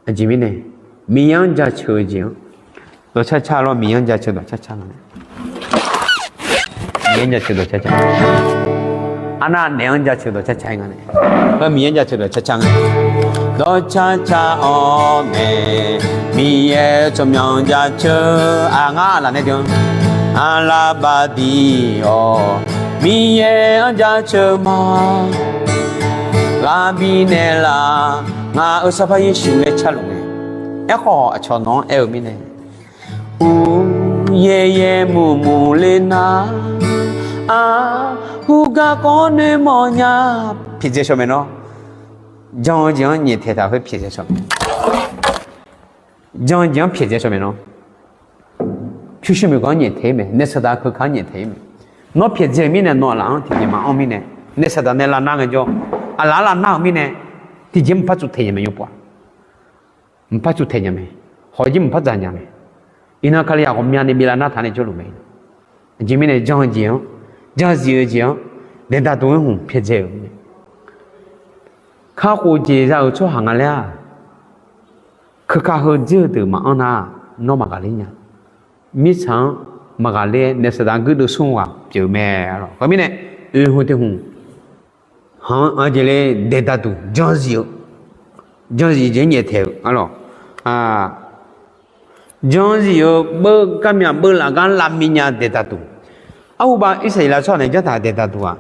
Aqjeq mirnae Miqyaer-anr jaceuq-eu jeq-anr dawqcar car lawr, Miqyaer-anr jaceuq dawqcar car nga nae, Miqyaer-anr jaceuq dawqcar car. Arnav naeq-anr jaceuq dawqcar car-ir nga nae, heu Miqyaer-anr jaceuq dawqcar car nga. Dawqcar car-awr mae, Miqyaer tsawrmyanr jaceuq-a ngar aqlaf nae deuq-anr, aqlaf baqdiq-awr Miqyaer-anr jaceuq ma. Ghaq bifnaeq laf, ngaq-euq Sanqpaq Yeqsur laer carluf mae. Aerkhawf aqcawq nawq-anr aer-eu mirnae, uqyaer yaer muq muq ler nar, aqhu garkawv noeqmawf nya. Pyaeqdzae shaw mae nawr. Jan-eu jeq-anr nyaeftaeq taq khoer pyaeqdzae shaw mae. Jan-eu jeq-anr pyaeqdzae shaw mae nawr. Pyurshuir maeqganq-anr nyaeftaeq-ir mae, naef saqdaq keuka-anr nyaeftaeq-ir mae. Nawr pyaeqdzae-euq mirnae nawq aqlaf-anr tiqjeq maqanr mirnae, naef saqdaq nae lavnar ngaejawr, aqlaf-anr lavnar-euq mirnae tiqjeq maqpar tsuf taeq nya mae yawpov-aq. Maqpar tsuf taeq nya mae. Hawq jir maqpar dzaq nya mae. Iqnan Kalizaq ghawqmyani bi lavnar taq nae jawrluf mae. Aqjeq mirnae jan-eu jeq-anr, janrziq-eu jeq-anr, daeqdaq duq-aer hmq pyaeqdzae-euq mirnae, kakhof jeq za-euq tsawrhaq nga laer-aq, keuka heu dzer-eu deuq maqanr nar, nawr maqghaqler nya. Mirtsaq-anr maqghaqler-aer naef saqdaq guirdeuv smr ghaq pyeuf-eu mae. Khoermirnae, oeq hmq tiq hmq hanq-anr jeq le daeqdaq duq, janrziq-eu, janrziq jeq-anr nyaeftaeq-euq arlawq. Janrziq-eu beuv garmyaq beuv laf gar lavmi nya daeqdaq duq. Arhuba Irsaqleqlav tsawrhaq nae janr taq daeqdaq duq-aq,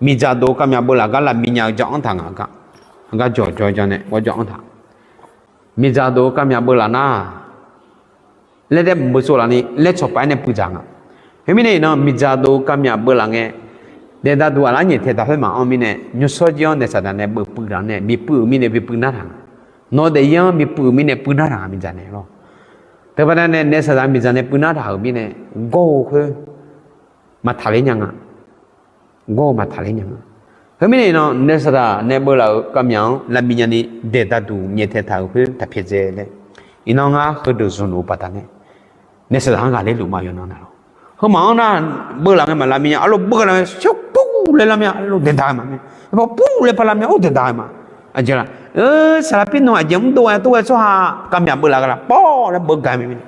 miqdzaq dov garmyaq beuv laf gar lavmi nya-eu jan-anr taq ngaq gar, gar jawq jawr jan nae ghawrjawr-anr taq. Miqdzaq dov-eu garmyaq beuv laf nar, laer daef mq beuv tsov laf ni laer cawqpaf-aer nae puivdzaq nga. Khoermirnae iqnan miqdzaq dov-eu garmyaq beuv laf ngae, daeqdaq duq aqlaf-anr nyaeftaeq taq khoer maqanr mirnae, nymrshawr jir-anr naef saqdaq nae beuv puiv laf nae bipuiv-euq mirnae bipuiv nar taq nga. Nawq daefzir-anr bipuiv-euq mirnae puiv nar taq nga miqdzaq nae lawr. Teubaqda nae naef saqdaq miqdzaq nae puiv nar taq-euq mirnae, gawr-eu khoer maqtaqler nya nga. Gawr-eu maqtaqler nya nga. Khoermirnae iqnan naef saqdaq nae beuv laf-euq garmyaq-anr lavbi nyani daeqdaq duq nyaeftaeq taq-euq khoer taq pyaeqdzae laer, iqnan ngar heudeuq zmqluf-eu baqdanae, naef saqdaq-anr ghaqler luf ma yawqnan na lawr. Heu maqanr nar, beuv laf ngae maqlavmi nya, arlof beuv laf ngae shawr pur laer lar mir-a, arlof daeqdaq-eu maqmae, pur laer par lar mir-a, or daeqdaq-eu ma. Aqjeq la, saqlaq pirnmq aqjeq mrdov ghae tov ghae tsawrhaq garmyaq beuv laf gha laf pawr laer beuv gaq mae mirnae.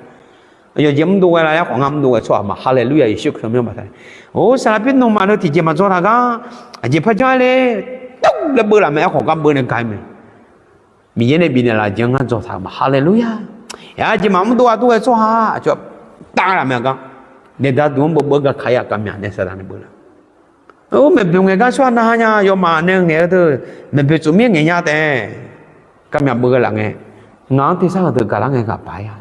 Yawqjeq mrdov ghae la, aerkhawf ngar mrdov ghae tsawrhaq ma, haleluya, Yeqsur Kali-anr maqtaq. Or saqlaq pirnmq maqdov tiqjeq maqdzaw taq gar, aqjeq par janr-aer le, tov laer beuv laf mae, aerkhawf gar beuv nae gaq-ir mae. Miqyaer nae bifnaeq laf jeq-anr ngar dzaw taq-euq ma, haleluya. Aqjeq maqmr dov-a dur ghae tsawrhaq aqcawq tavlaf mae gar. Daeqda duq-anr beuvbeuv gar kaq-ir-aq, kavmyaq nae saqdaq nae beuvlaf. Or, maeqboeq ngaeq gar tsawrhaq narhaq nya, yawmaf nae ngaeq-eu deuq maeqboeq tsuf mir ngaeq nya taef. Kavmyaq beuvghae laf ngae, ngaq-anr tersar heudeuq gaqlar ngae ghaq baq-ir-a.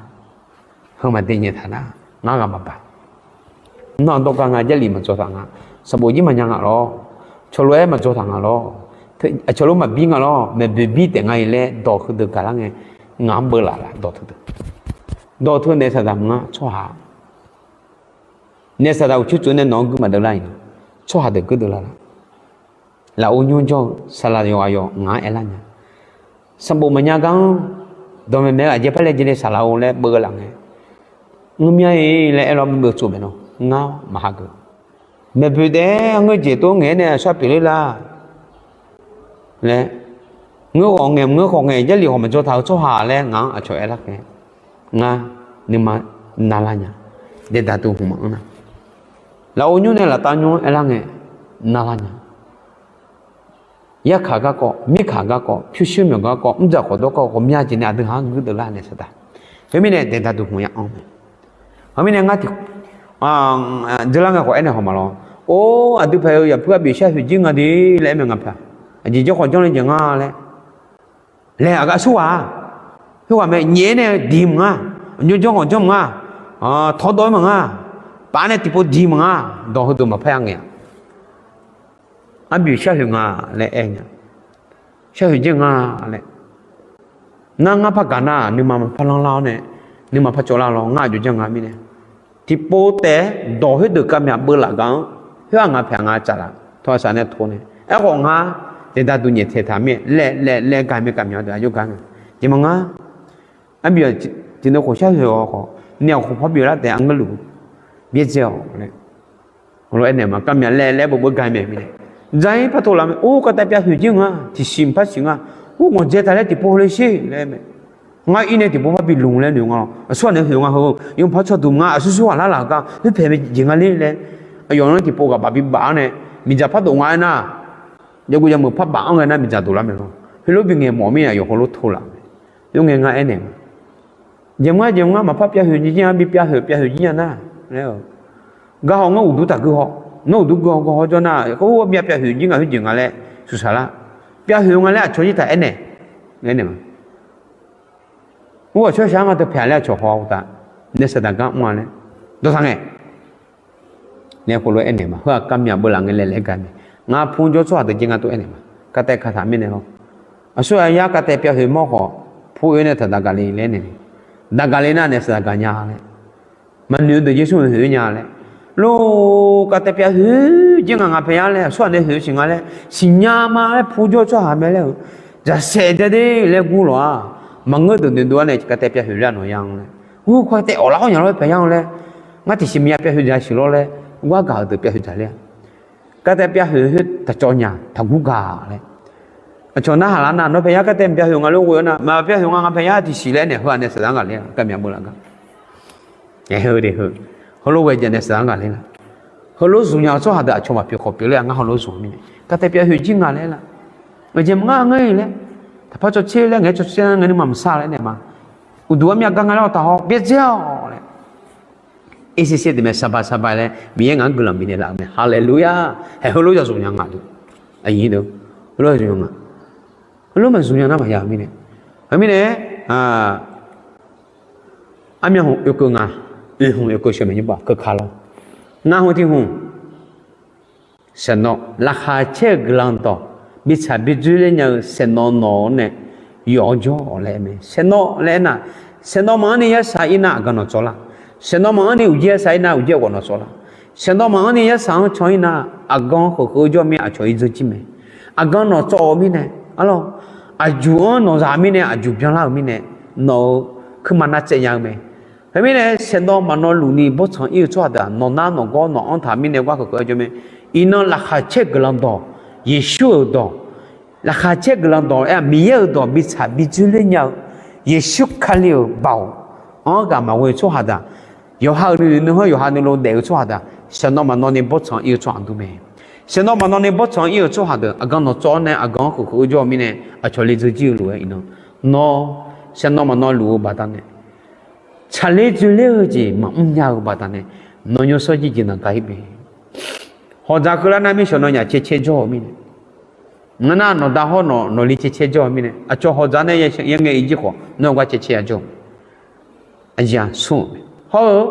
Heu maqde nyaeq taq nar, ngar ghaq maqbaq. Nar dawrgar nga, Jarlif maqdzaw taq nga. Sanqbof jir maqnya nga lawr. Cawqlof-aer maqdzaw taq nga lawr. Cawqlof maqbir nga lawr. Maeqboeq bir taef nga-ir laer dawq heudeuq gaqlar ngae, ngaq-anr beuvlaf laf dawq teu deuq. Dawq teu naef saqdaq mq ngar tsawrhaq. Naef saqdaq uqcoer tsof nae nawq-anr guir maqdeuv lar-iq, tsawrhaq deuq guir deuv lar laf. Lafov nymr jawr-eu saqlaq yawqghaq yawq ngaq-anr aerlar nya. Sanqbof maqnya gar-anr dawqmaeq maeq-eu aqjeq par laejae le saqlaq-or laer beuvghae laf ngae, ngeur mya-ir laer aer lawr, beuvtsof bae nawr ngar-awr maqha geuf. Maeqboeq taef-aer ngeur jeq tov ngaeq-aer nae aqsur pyeufler lar laer, ngeur khawf ngaeq, maqngeur khawf ngaeq, Jarlif khawf maqdzaw taq-eu tsawrhaq laer ngaq-anr aqcawq aerlar ngae, ngar nuima narlar nya. Daeqdaq duq hmq maqanr nar, lafov nymr nae laftav nymr-anr aerlar ngae, narlar nya. Yarkaq garkawv, mirkaq garkawv, pyurshuir myawq garkawv, mrdzaq khawf dawrkawv, ghawqmya jeq nae aqdui haq-anr guirdeuv lar naef saqdaq. Khoermirnae daeqdaq duq hmq ya anr mae. Khoermirnae ngar tiq dzeurlar ngae khawf aernaeq haw maqlawr. Or, aqdui paeq-eu yaqpuir arbyaf shar hoeq jir nga de laer aer mae nga paeq. Aqjeq janr khawf janr le jeq nga laer. Laer aqgar aqsurghaq-a. Khoerghaq mae, nyaef-aer nae diq mq nga. Aqjawr janr khawf janr mq nga. Tawrdawv-aer maqnga. Paf nae tiqpov diq mq nga. Dawq heudeuq maqpar ya ngaeq-a. Arbyaf shar hoeq nga laer aer nya. Shar hoeq jir nga laer. Nar ngar par gaq nar-aq, nuima maqpar lanrlar-awr nae, nuima par cawvlar lawr, ngar aqjox janr nga mirnae. Tiqpov taef-aer dawq khoerdeuq kavmyaq beuvlaf gaq-anr, khoer-aq ngaq paeq nga tsaflaf tawq-a saq nae tov nae. Aerkhawf ngar daeqdaq duq nyaeftaeq taq mir-aer laer laer laer gaq mae, kavmyaq deuq aqjox gaq ngae. Jeq maqngar. Arbyaf tiqnan khof shar hoeq-awq khawf, naef khof par byov lar taef-a ngeur luf. Byaerdzae-awq laer. Heulof-aer naeq ma, kavmyaq laer laer beuv beuv gaq mae mirnae. Dzaq-ir par tov laf mae, or, kavtaev pyav hoeq jir nga, tiqsiq mqpar siq nga. Or, ngawqdzae taq laer tiqpov le sher laer mae. Ngar ir nae tiqpov par bi lmq laer noeq nga lawr. Aqsurghaq nae hoeq nga heu, yawpar cawqduq nga, aqsur surghaq lar laf-eu gar, khoerpaeq mae jeq nga ler laer. Aqyawf-anr tiqpov ghaq baf bi baf-awr nae, miqdzaq par dof nga aernar, jaguv yameuq par baf-anr ghae nar miqdzaq dof lar mae lawr. Heulof bi ngaeq mawf mirnae aqyawf heulof tov laf mae. Yawr ngae ngar aernaeq ma. Jeq mr ngar jeq mr ngar maqpar pyav hoeq jir nya, bi pyav hoeq pyav hoeq jir nya nar laer-eu. Gar haw ngar uqduq taqguir haw. Nawr uqduq guir haw guir haw jawr nar, or, myav pyav hoeq jir nga khoer jeq nga laer suqsaq lar. Pyav hoeq nga laer aqcawq jir taq aernaeq. Aernaeq ma. Or, aqcawq shaq-anr nga teu paeq-a laer aqcawq haw-a uqtaf, naef saqdaq gar mr-a laer dawqtaq ngae nae khoerlof-aer aernaeq ma. Heu-aq kavmyaq beuvlaf ngae laer laer gaq mae. Ngar pur jawr tsawrhaq deuq jeq ngar tov aernaeq ma. Kavtaev kataq mirnae lawr. Aqsur aqyar kavtaev pyav hoeq mawr khawf, pur oe nae taqdaq gaq le laer aernaeq. Daq gaq le nar naef saqdaq gaq nya laer. Maqnoeq-eu deuq jeq smr-eu hoeq nya laer. Lor, kavtaev pyav hoeq jir nga ngaq paeq yar laer, aqsur ghaq nae hoeq siq nga laer siqnya ma laer pur jawr tsawrhaq mae laer-eu. Dzaqsaef ja de laer gur lawq-aq. Maqngeur deuq noeqdov-ar nae kavtaev pyav hoeq laer nawq ya-anr laer. Ur, kavtaev awqlar hawr nya lawr paeq yar-anr laer. Ngar tiqsiq myav pyav hoeq dzaq siq lawr laer. Gar gaq-euq deuq pyav hoeq dzaq ler-a. Kavtaev pyav hoeq khoer taqcawv nya taqgur gaq laer. Aqcawq narhaq lar nar, nawr paeq yar kavtaev pyav hoeq nga lor ghoe-awr nar, maqpyav hoeq nga, ngaq paeq yar tiqsiq laer naeq heu-aq nae saqdaq-anr ghaq ler-a, kavmyaq beuvlaf gar. Aer heu de heu. Heulof ghae jeq nae saqdaq-anr ghaq ler laf. Heulof zmq nya-eu tsawrhaq deuq aqcawq maqpyeuf khawf pyeuf ler-a, ngar heulof zmq-eu mirnae. Kavtaev pyav hoeq jir nga laer laf. Aqjeq maqngar ngeur-iq laer. Taqpar cawtser laer ngaeq-aer cawtser ngae nuima maqsar laer naeq ma. Uqduq armyav gar nga laer awqtaq haw byaerdzae-awq laer. Irsir sir deuq mae saqbaq saqbaq laer Miqyaer ngaq-anr guiqlanq bifnaeq laf-eu mae. Haleluya! Haeq heulof yawzmq nya nga duq. Aqyuif deuq, heulof yawzmq nya nga. Heulof maqzmq nya nar maqya-eu mirnae. Heumirnae, armyav hmq oekeuv nga, oe hmq oekeuv sheuq maeq nymr baf keuka lawr. Ngar hmq tiq hmq saeqnawv laqkhaq caer-eu guiqlanq dawq bitsaq bidzoer ler nya-eu saeqnawv nawq-anr nae yawf-awr jawr-awq laer aer mae. Saeqnawv laer aernar, saeqnawv maqanr ni yarsaq ir nar aqgan nawq tsawv lar. Saeqnawv maqanr ni uqjeq yarsaq ir nar uqjeq ghawq nawq tsawv lar. Saeqnawv maqanr ni yarsaq-anr can ir nar aqgan kheuq kheuq-eu jawr mir aqcawq ir dzeur jir mae. Aqgan nawq tsawv-eu mirnae, arlawr, aqjuq-anr nawq zaq mirnae aqjuq byanlar-euq mirnae, nawq-euq kuirma nar tsaev nya-eu mae. Khoermirnae saeqnawv maqnawv luf ni bawrtsanq ir-eu tsawrhaq deuq-aq nawq nar nawq gawr nawq anr taq mirnae gar kheuq kheuq-aer jawr mae. Iqnan laqkhaq caer-eu guiqlanq dawq, Yeqsur-euq dawq, laqkhaq caer guiqlanq dawq aer-aq Miqyaer-euq dawq bitsaq bidzoer ler nya-eu Yeqsur Kali-euq baoq-anr ghaq maqghoe-eu tsawrhaq deuq-aq, yawqha-euq nuinoeq nuihanr yawqha nuilov daef-eu tsawrhaq deuq-aq saeqnawv maqnawv ni bawrtsanq ir-eu tsawrhaq dur mae. Saeqnawv maqnawv ni bawrtsanq ir-euq tsawrhaq deuq aqgan nawq tsawv-awr nae aqgan-anr kheuq kheuq-eu jawr-eu mirnae aqcawq le dzeur jir-eu lof-aer iqnan nawr saeqnawv maqnawv luf-eu baqdanae Tsaqler dzoerler-eu jeq maqmr nya-eu baqdanae, nawq nymrshawr jir jeq naq ga-ir mae. Hawqdzaq keuvlar nar mirshawq nawnyaf caercaer jawr-eu mirnae, ngeur nar nawqda hawr nawq nawqli caercaer jawr-eu mirnae, aqcawq hawqdzaq nae yangae ir jir khawf nawr gar caercaer ya jawr-eu mae. Aqjeq-aq smr-euq mae. Hawr-eu,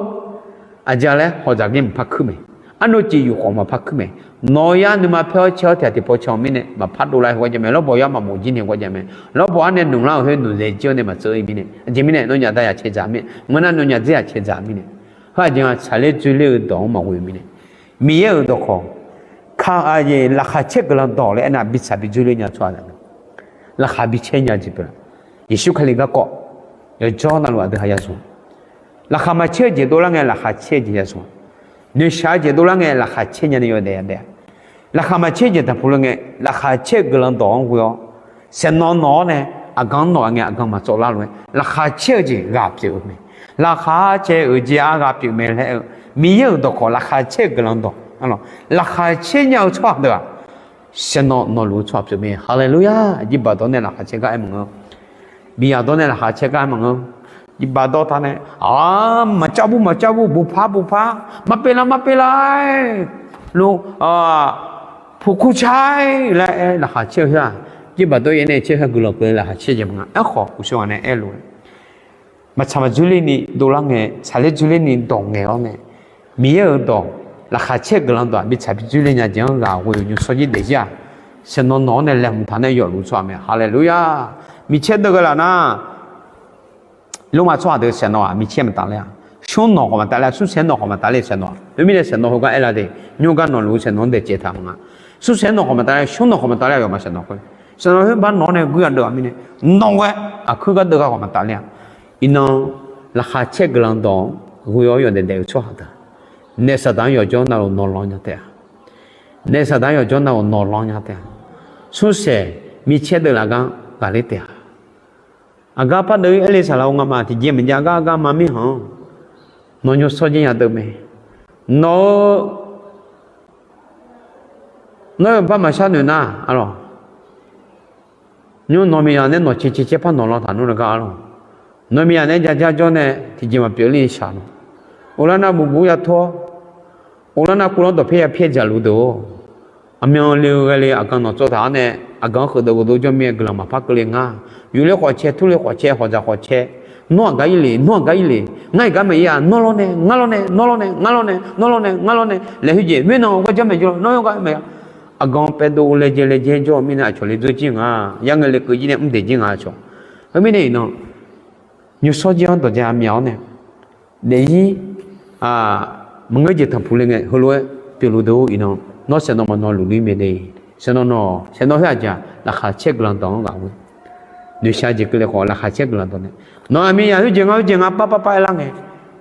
aqjeq laer hawqdzaq gar maqpar kuir mae. Arnav cif yuf khawf maqpar kuir mae. Nawq-eu yar nuima paer-awr caer-awr tiq ghaq tiqpawf can-eu mirnae maqpar dovlar-eu gar jav mae. Lawrbawq yar maqmof jir nae gar jav mae. Lawrbawq arnae nmq lar-euq khoer nmq zaeq jir-awr nae maqtseuv-ir mirnae. Aqjeq mirnae nawnyaf dayaq caerzaq mir, ngeur nar nawnyaf dzerzaq caerzaq mirnae. Heu aqjeq-aq tsaqler dzoerler-eu dawq-anr maqghoe-eu mirnae, Miqyaer-euq dawqkawq, ka, laqkhaq caer guiqlanq dawq laer aernar bitsaq bi dzoerler nya tsawrhaq-a. Laqkhaq bi caer nya jeq pyeuf-a. Yeqsur Kali garkawv yawqjawr navluf aqdui ha ya zmq. Laqkhaq maqcaer-eu jeq dovlar ngae laqkhaq caer-eu jeq ya zmq-a. Noeqshaq-eu jeq dovlar ngae laqkhaq caer nya nae yawdaef yadaef-a. Laqkhaq maqcaer-eu jeq taqpuq le ngae, laqkhaq caer-eu guiqlanq dawq-anr ghoe-awr, saeqnawv nawq-awr nae, aqgan-anr nawq-a ngae aqgan maqtsawv lar lof-aer laqkhaq caer-eu jeq ghaq pyeuf-eu mae. Laqkhaq caer-euq jeq-aq ghaq pyeuf mae laer-eu, Miqyaer-euq dawqkawq laqkhaq caer-eu guiqlanq dawq, laqkhaq caer nya-eu tsawrhaq deuq-aq, saeqnawv nawqluf-eu tsawrhaq pyeuf mae. Haleluya! Jirbaq dawr nae laqkhaq caer gar aer maqngeur. Biqyaq dawr nae laqkhaq caer gar aer maqngeur. Jirbaq dawr taq nae, a, maqcav bur maqcav bur, buqpar buqpar, maqpyeuf lar maqpyeuf lar-aer, lo, puq kur car-aer laer aer laqkhaq caer-eu khoer-aq, jirbaq dawr yaer nae caer khoer guiqlanq keuvle laqkhaq caer jeq maqnga. Aerkhawf uqshoe ghaq nae aerlof-aer, maqtsaq maqdzoerler ni dovlar ngae, tsaqler dzoerler ni dawq ngaeq-awr nae, Miqyaer-euq dawq, laqkhaq caer guiqlanq dawq-aq bitsaq bi dzoerler nya jeq-anr ghaq ghoe-euq nymrshawr jir daefzir-aq, saeqnawv nawq-awr nae laeqhmq taq nae yawfluf tsawrhaq mae. Haleluya! Micaer deuv ghae laf nar, lormav tsawrhaq deuq saeqnawv-aq micaer maqtaf ler-a. Smr nawq khawf maqtaf ler-a, smrsaeq nawq khawf maqtaf ler saeqnawv-aq. Khoermirnae saeqnawv heugar aer la de, nymr gar nawqluf-eu saeqnawv-anr daeqcaev taq maqnga. Smrsaeq nawq khawf maqtaf ler, smr nawq khawf maqtaf ler, aqyawfmaf saeqnawv khoer, saeqnawv khoer bar nawq-awr nae guir-a deuv-aq mirnae, nawq ghae aqkuir gar deuv gar khawf maqtaf ler-a. Iqnan, laqkhaq caer guiqlanq dawq-anr ghoe-awr yawdaef daef-eu tsawrhaq deuq, naef saqdaq-anr yawqjawr navluf nawq lanr nya taef-a. Naef saqdaq-anr yawqjawr navluf nawq lanr nya taef-a. Smrsaeq micaer deuv laf gar ghaqler taef-a. Aqgar par deuv-ir aer le saqlaq-eu ngamaf tiqjeq maqjav gar gar ma mirkhanq-anr, nawq nymrshawr jir nya deuv mae. Nawq-eu, nawr-eu bar maqshar noeq nar, arlawq, nymr nawq miqyaq nae nawq caev caev caer par nawq lan taq nmr nae gar, arlawq, nawq miqyaq nae ja jar jawr nae tiqjeq maqpyeuf ler-ni shaq nawq. Uvlar nar buq buq ya tawr, uvlar nar kuvlanr dawqpaer ya paer dzaqluf deuq-or, aqmyanle-eu ghae le aqgan nawq tsawv taq-awr nae, aqgan-anr kheufdov gheufdov jawr mir-aer guiqlanq maqpar keuvle nga. Yufler khawf cae, turler khawf cae, hawqdzaq khawf cae, nawr aqgar ir le, nawr aqgar ir le, ngar iq gar maqir-a, nawr lawr nae, ngar lawr nae, nawr lawr nae, ngar lawr nae, nawr lawr nae, ngar lawr nae laer khoerjeq mirnae gar jar maeq jir lawr, nawr yawgar maeq-a. Aqgan paevdov laejae laejae jawr-eu mirnae aqcawq le dzeur jir nga, yarngae le keuv jir nae mr daeq jir nga aqcawq. Khoermirnae iqnan, nymrshawr jir-anr dawqjae myaq-awr nae, daefzir maqngeur jeq tanqpuq le ngae heulof-aer pyeufluf deuq-or iqnan, nawr saeqnawv maqnawv luf ler mae de. Saeqnawv nawq, saeqnawv khoer aqjeq-aq laqkhaq caer guiqlanq dawq-anr ghaq ghoe, noeqshaq jeq keuvle khawf laqkhaq caer guiqlanq dawq nae, nawq-aq miqyaq khoerjeq nga khoerjeq nga par par par aer lar ngae,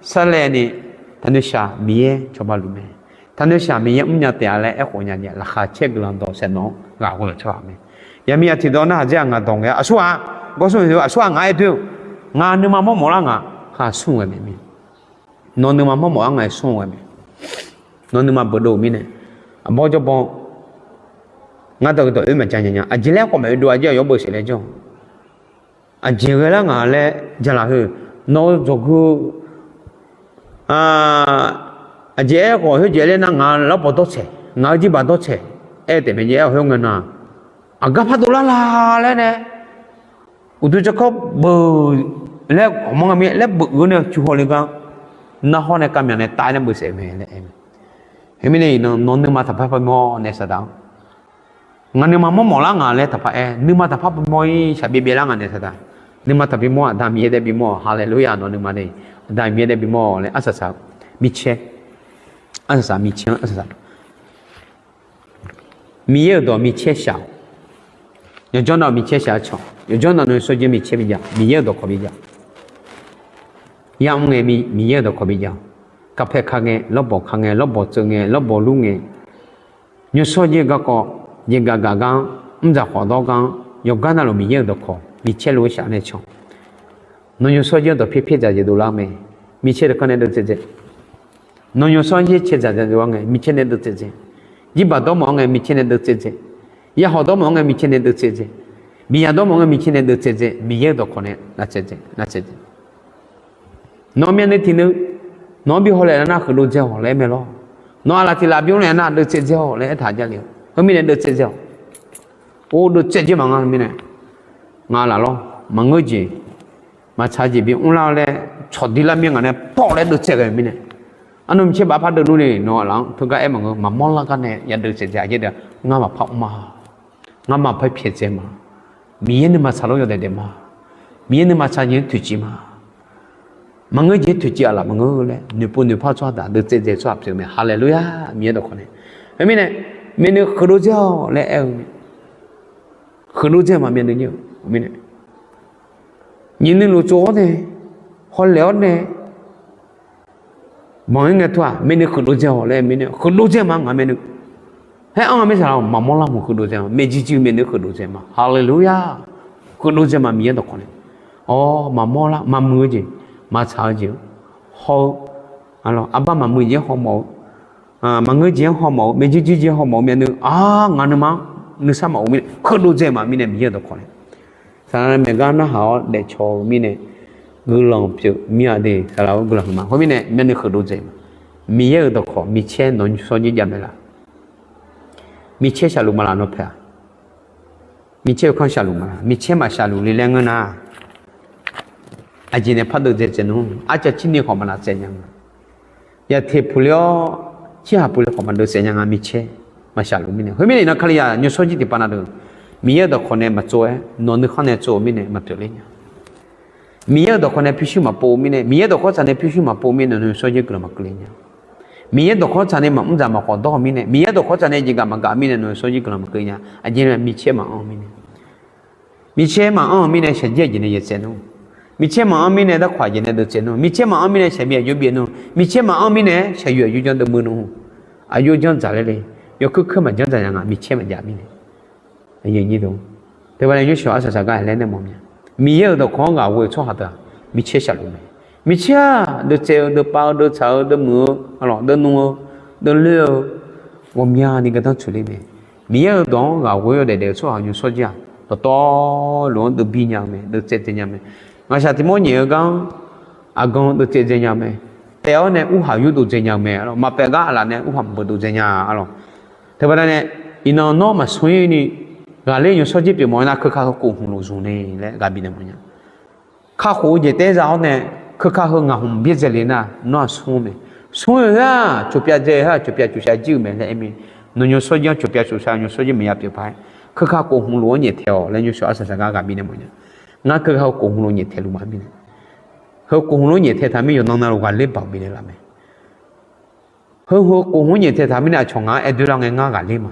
sarlaev ni, taqnoeqshaq Miqyaer cawba luf mae. Taqnoeqshaq Miqyaer mrnya taef-a laer aerkhof nya jeq laqkhaq caer guiqlanq dawq saeqnawv-anr ghaq ghoe-euq tsawrhaq mae. Yaqmiqyaq tiqdawv narhaq dzer-aq ngaq dawq ngae-a, aqsurghaq, gawr smr-eu aqsurghaq ngaq aer doer-eu, ngaq nuima mawrmawf lar ngaq, ha smr-eu ghae mae. Nawq nuima mawrmawf lar ngae smr-eu ghae mae. Nawq nuima beudov-euq mirnae, aqbawr jawrbaw, ngar dawq dawq oer maqja nya nya, aqjeq laer khawf maqoe dov-a jir-aq yawr beuv saef laer jawr. Aqjeq ghae lar ngaq laer jalaq heu, nawq-eu dzawqgui aqjeq aer khawf khoerjeq laer nar ngaq lawrbawq dawrtsaeq, ngaq-eu jirbaq dawrtsaeq aer taef mae jeq aer-awq khoer ngae na, aqgar par dovlar la laer nae, uqduq tsawrkawr beuq laer ghawqmanr nga mir laer beuq uiq-eu nae cuqhaw le gar, narhawr nae kavmyaq nae tav nae beuv saef mae laer aer mae. Khoermirnae iqnan nawq nuima taqpar pawmawr nae saqdaq-anr, ngaq nuima mawrmawf lar ngaq laer taqpar aer, nuima taqpar pawmawr-ir shaqbyav byav lar ngaq nae saqdaq, nuima taqbi mawr, Aqda Miqyaer daef bimawr-awq. Haleluya. Nawq nuima nae Aqda Miqyaer daef bimawr-awq laer arsaq saq, micaer, arsaq saq micaer arsaq saq Miqyaer-euq dawq micaer shaq-awq. Yawqjawr nav-euq micaer shaq-a cawq. Yawqjawr nav nawq-eu shawrjaev micaer bijav, Miqyaer-euq dawqkawq bijav. Yamr ngae Miqyaer-euq dawqkawq bijav. Kapae ka ngae, lawrbawq ka ngae, lawrbawq tseuv ngae, lawrbawq lur ngae, nymrshawr jaer garkawv, jaev gaq gaq gar-anr, mrdzaq khawf dawr gar-anr, yawqgar navluf Miqyaer-euq dawqkawq micaer lof-aer shaq nae cawq. Nawq nymrshawr jaer dawq pyaer pyaer dzaq jeq dovlar mae. Micaer dawqkawq nae dov tsaev tsaev. Nawq nymrshawr jaer cae dzaq dzaq dovlar ngae, micaer nae dov tsaev tsaev. Jirbaq dawrmawf-anr ngae, micaer nae dov tsaev tsaev. Yahawq dawrmawf-anr ngae, micaer nae dov tsaev tsaev. Miqyaq dawrmawf-anr ngae, micaer nae dov tsaev tsaev. Miqyaer-euq dawqkawq nae lavtsaev tsaev, lavtsaev tsaev. Nawq-eu myavnuiv tiqnuiv, nawq-anr bi hawlaeq nar nar huiqdov dzae-awq laer aer mae lor. Nawq aqlaf tiq laf bymr naeq nar deuvtsaev dzae-awq laer aertaq-a. Jarlif-eu khoermirnae deuvtsaev dzae-awq. Or, deuvtsaev dzae maqnga mirnae, ngaq laf lor, maqngeur jeq, maqtsaq jeq bimr lar-eu laer, cawqdir lar mir ngaq nae pawv laer deuvtsaev ghae-eu mirnae, arnavni caer baf par deuvnur ni nawq-eu aqlaf-anr teugar aer maqngeur, maqmawr lar gar nae ya deuvtsaev dzae-a. Aqjeq deuq ngar maqpar mr ma. Ngar maqpar pyaeqdzae ma. Miqyaer nuima tsaqlar yawdaef daef ma. Miqyaer nuima tsaq jeq-anr toeqciv ma. Maqngeur jeq-anr toeqciv aqlaf maqngeur laer noeqpov noeqpar-eu tsawrhaq deuq deuvtsaev dzae tsawrhaq pyeuf-eu mae. Haleluya! Miqyaer dawqkawq nae, khoermirnae, myavnuiv huiqdov dzae-awq laer aer-eu mae. Huiqdov dzae ma myavnuiv nyir-eu mirnae, nyiq nuiluf tsov-awr nae, hawlaeq-awr nae, banq-ir ngae teu-aq, myavnuiv huiqdov dzae-awq laer mirnae, huiqdov dzae ma ngaq myavnuiv. Haer anr-eu mirtsaq-awq, maqmawr lar muiq huiqdov dzae ma. Maeqjir jir-eu myavnuiv huiqdov dzae ma. Haleluya! Huiqdov dzae ma Miqyaer dawqkawq nae. Awr, maqmawr lar maqmuiq-eu jeq, maqtsaq-eu jeq-anr haw-eu, arbar maqmuiq jeq-anr hawmawf-eu, maqngeur jeq-anr hawmawf-eu, maeqjir jir jeq-anr hawmawf-eu myavnuiv, ar, ngaq nuima-anr nuisar maqof mirnae, huiqdov dzae ma mirnae Miqyaer-euq dawqkawq nae. Saqlaq nae maeqgar narhaq-awr daefcaw-eu mirnae, guiqlanq pyeuf mir-a de. Saqlaq-eu guiqlanq huiqma. Khoermirnae myavnuiv huiqdov dzae ma. Miqyaer-euq dawqkawq micaer nawq nymrshawr jir jav mae laf? Micaer shaqluf ma laf nawr pae-aq? Micaer-eu kanr shaqluf ma laf? Micaer maqshaqluf le laer ngeur nar, aqjeq nae par deuvdzae dzae nmr. Arcav cirni khawf maqnav tsaev nya nga. Yaqteq puqle-awr, cirhaq puqle khawf maqdeuv tsaev nya nga. Micaer maqshaqluf mirnae. Khoermirnae iqnan Kalizaq nymrshawr jir tiqpav na deuq, Miqyaer-euq dawqkawq nae maqtsov-aer nawq nuikhanr nae tsov-eu mirnae maqpyeuf ler nya. Miqyaer-euq dawqkawq nae pyurshuir maqpov-eu mirnae, Miqyaer dawqkawq tsaq nae pyurshuir maqpov mirnae nawq nymrshawr jir guiqlanq maqkeuv ler nya. Miqyaer dawqkawq tsaq nae maqmr dzaq maqkhawf dawr-eu mirnae, Miqyaer dawqkawq tsaq nae jeqgaf maqgaf mirnae nawq nymrshawr jir guiqlanq maqkeuv nya. Aqjeq mirnae micaer maqanr-eu mirnae, micaer maqanr-eu mirnae shaqjir aqjeq nae yaeq tsaev nmr. Micaer maqanr mirnae darkawq aqjeq nae deuv tsaev nmr. Micaer maqanr mirnae shaqbyav aqjox byav nmr. Micaer maqanr mirnae shaqyoeq aqjox janr deuv meuv nmr. Aqjox janr dzaq ler le. Yawkuir kuir maqjanr dzaq nya nga, micaer maqjav mirnae. Teubaqda nymrshawq arsaq saqgar laer nae mawf mya. Miqyaer-euq dawqkawq-anr ghaq ghoe-eu tsawrhaq deuq-aq, micaer shaqluf mae. Micaer-aq, deuv tsaev-eu, deuv pav-eu, deuv tsaq-eu, deuv muiq-eu, deuv nuv-eu, deuv loer-eu, ghawqmyani gardanr tsoeq ler mae. Miqyaer-euq dawq-anr ghaq ghoe-awr daef daef-eu tsawrhaq nymrshawr jir-aq, dawqtawvluf-anr deuv bir nya-eu mae, deuv tsaev dzae nya mae. Ngaqshaq tiq mawr nyaef-eu gar-anr aqgan deuv tsaev dzae nya-eu mae. Paef-awr nae urhaq yurdov dzae nya-eu mae. Maqpaef gar aqlaf nae urhaq maqbeuq dov dzae nya-a lawq. Teubaqda nae, iqnan nawr maqsmr-ir ni, ghaqler nymrshawr jir pyeuf mawf-aer nar keuka heu kof hmq luf zmq ni laer ghaq bifnaeq mawf nya. Kakhof-eu jeq taef-aer za-awr nae, keuka heu ngaq hmq byaerdzae le nar nawr-aq smr-eu mae. Smr-eu heu-aq, coqpyav dzae-eu heu-aq, coqpyav coqshav jir-euq mae laer aer mir. Nawq nymrshawr jir-anr coqpyav coqshav nymrshawr jir maqya pyeuf paq-aer, keuka kof hmq luf-anr nyaeftaeq-awq laer nymrshawq arsaq saqgar ghaq bifnaeq mawf nya. Ngar keuka heu kof hmq luf nyaeftaeq luf ma mirnae. Heu kof hmq luf nyaeftaeq taq mir yawqnan navluf ghaqler baoq bifnaeq laf mae. Heu heu kof hmq-anr nyaeftaeq taq mirnae aqcawq ngaq-anr aer doerlar ngae ngar ghaqler ma.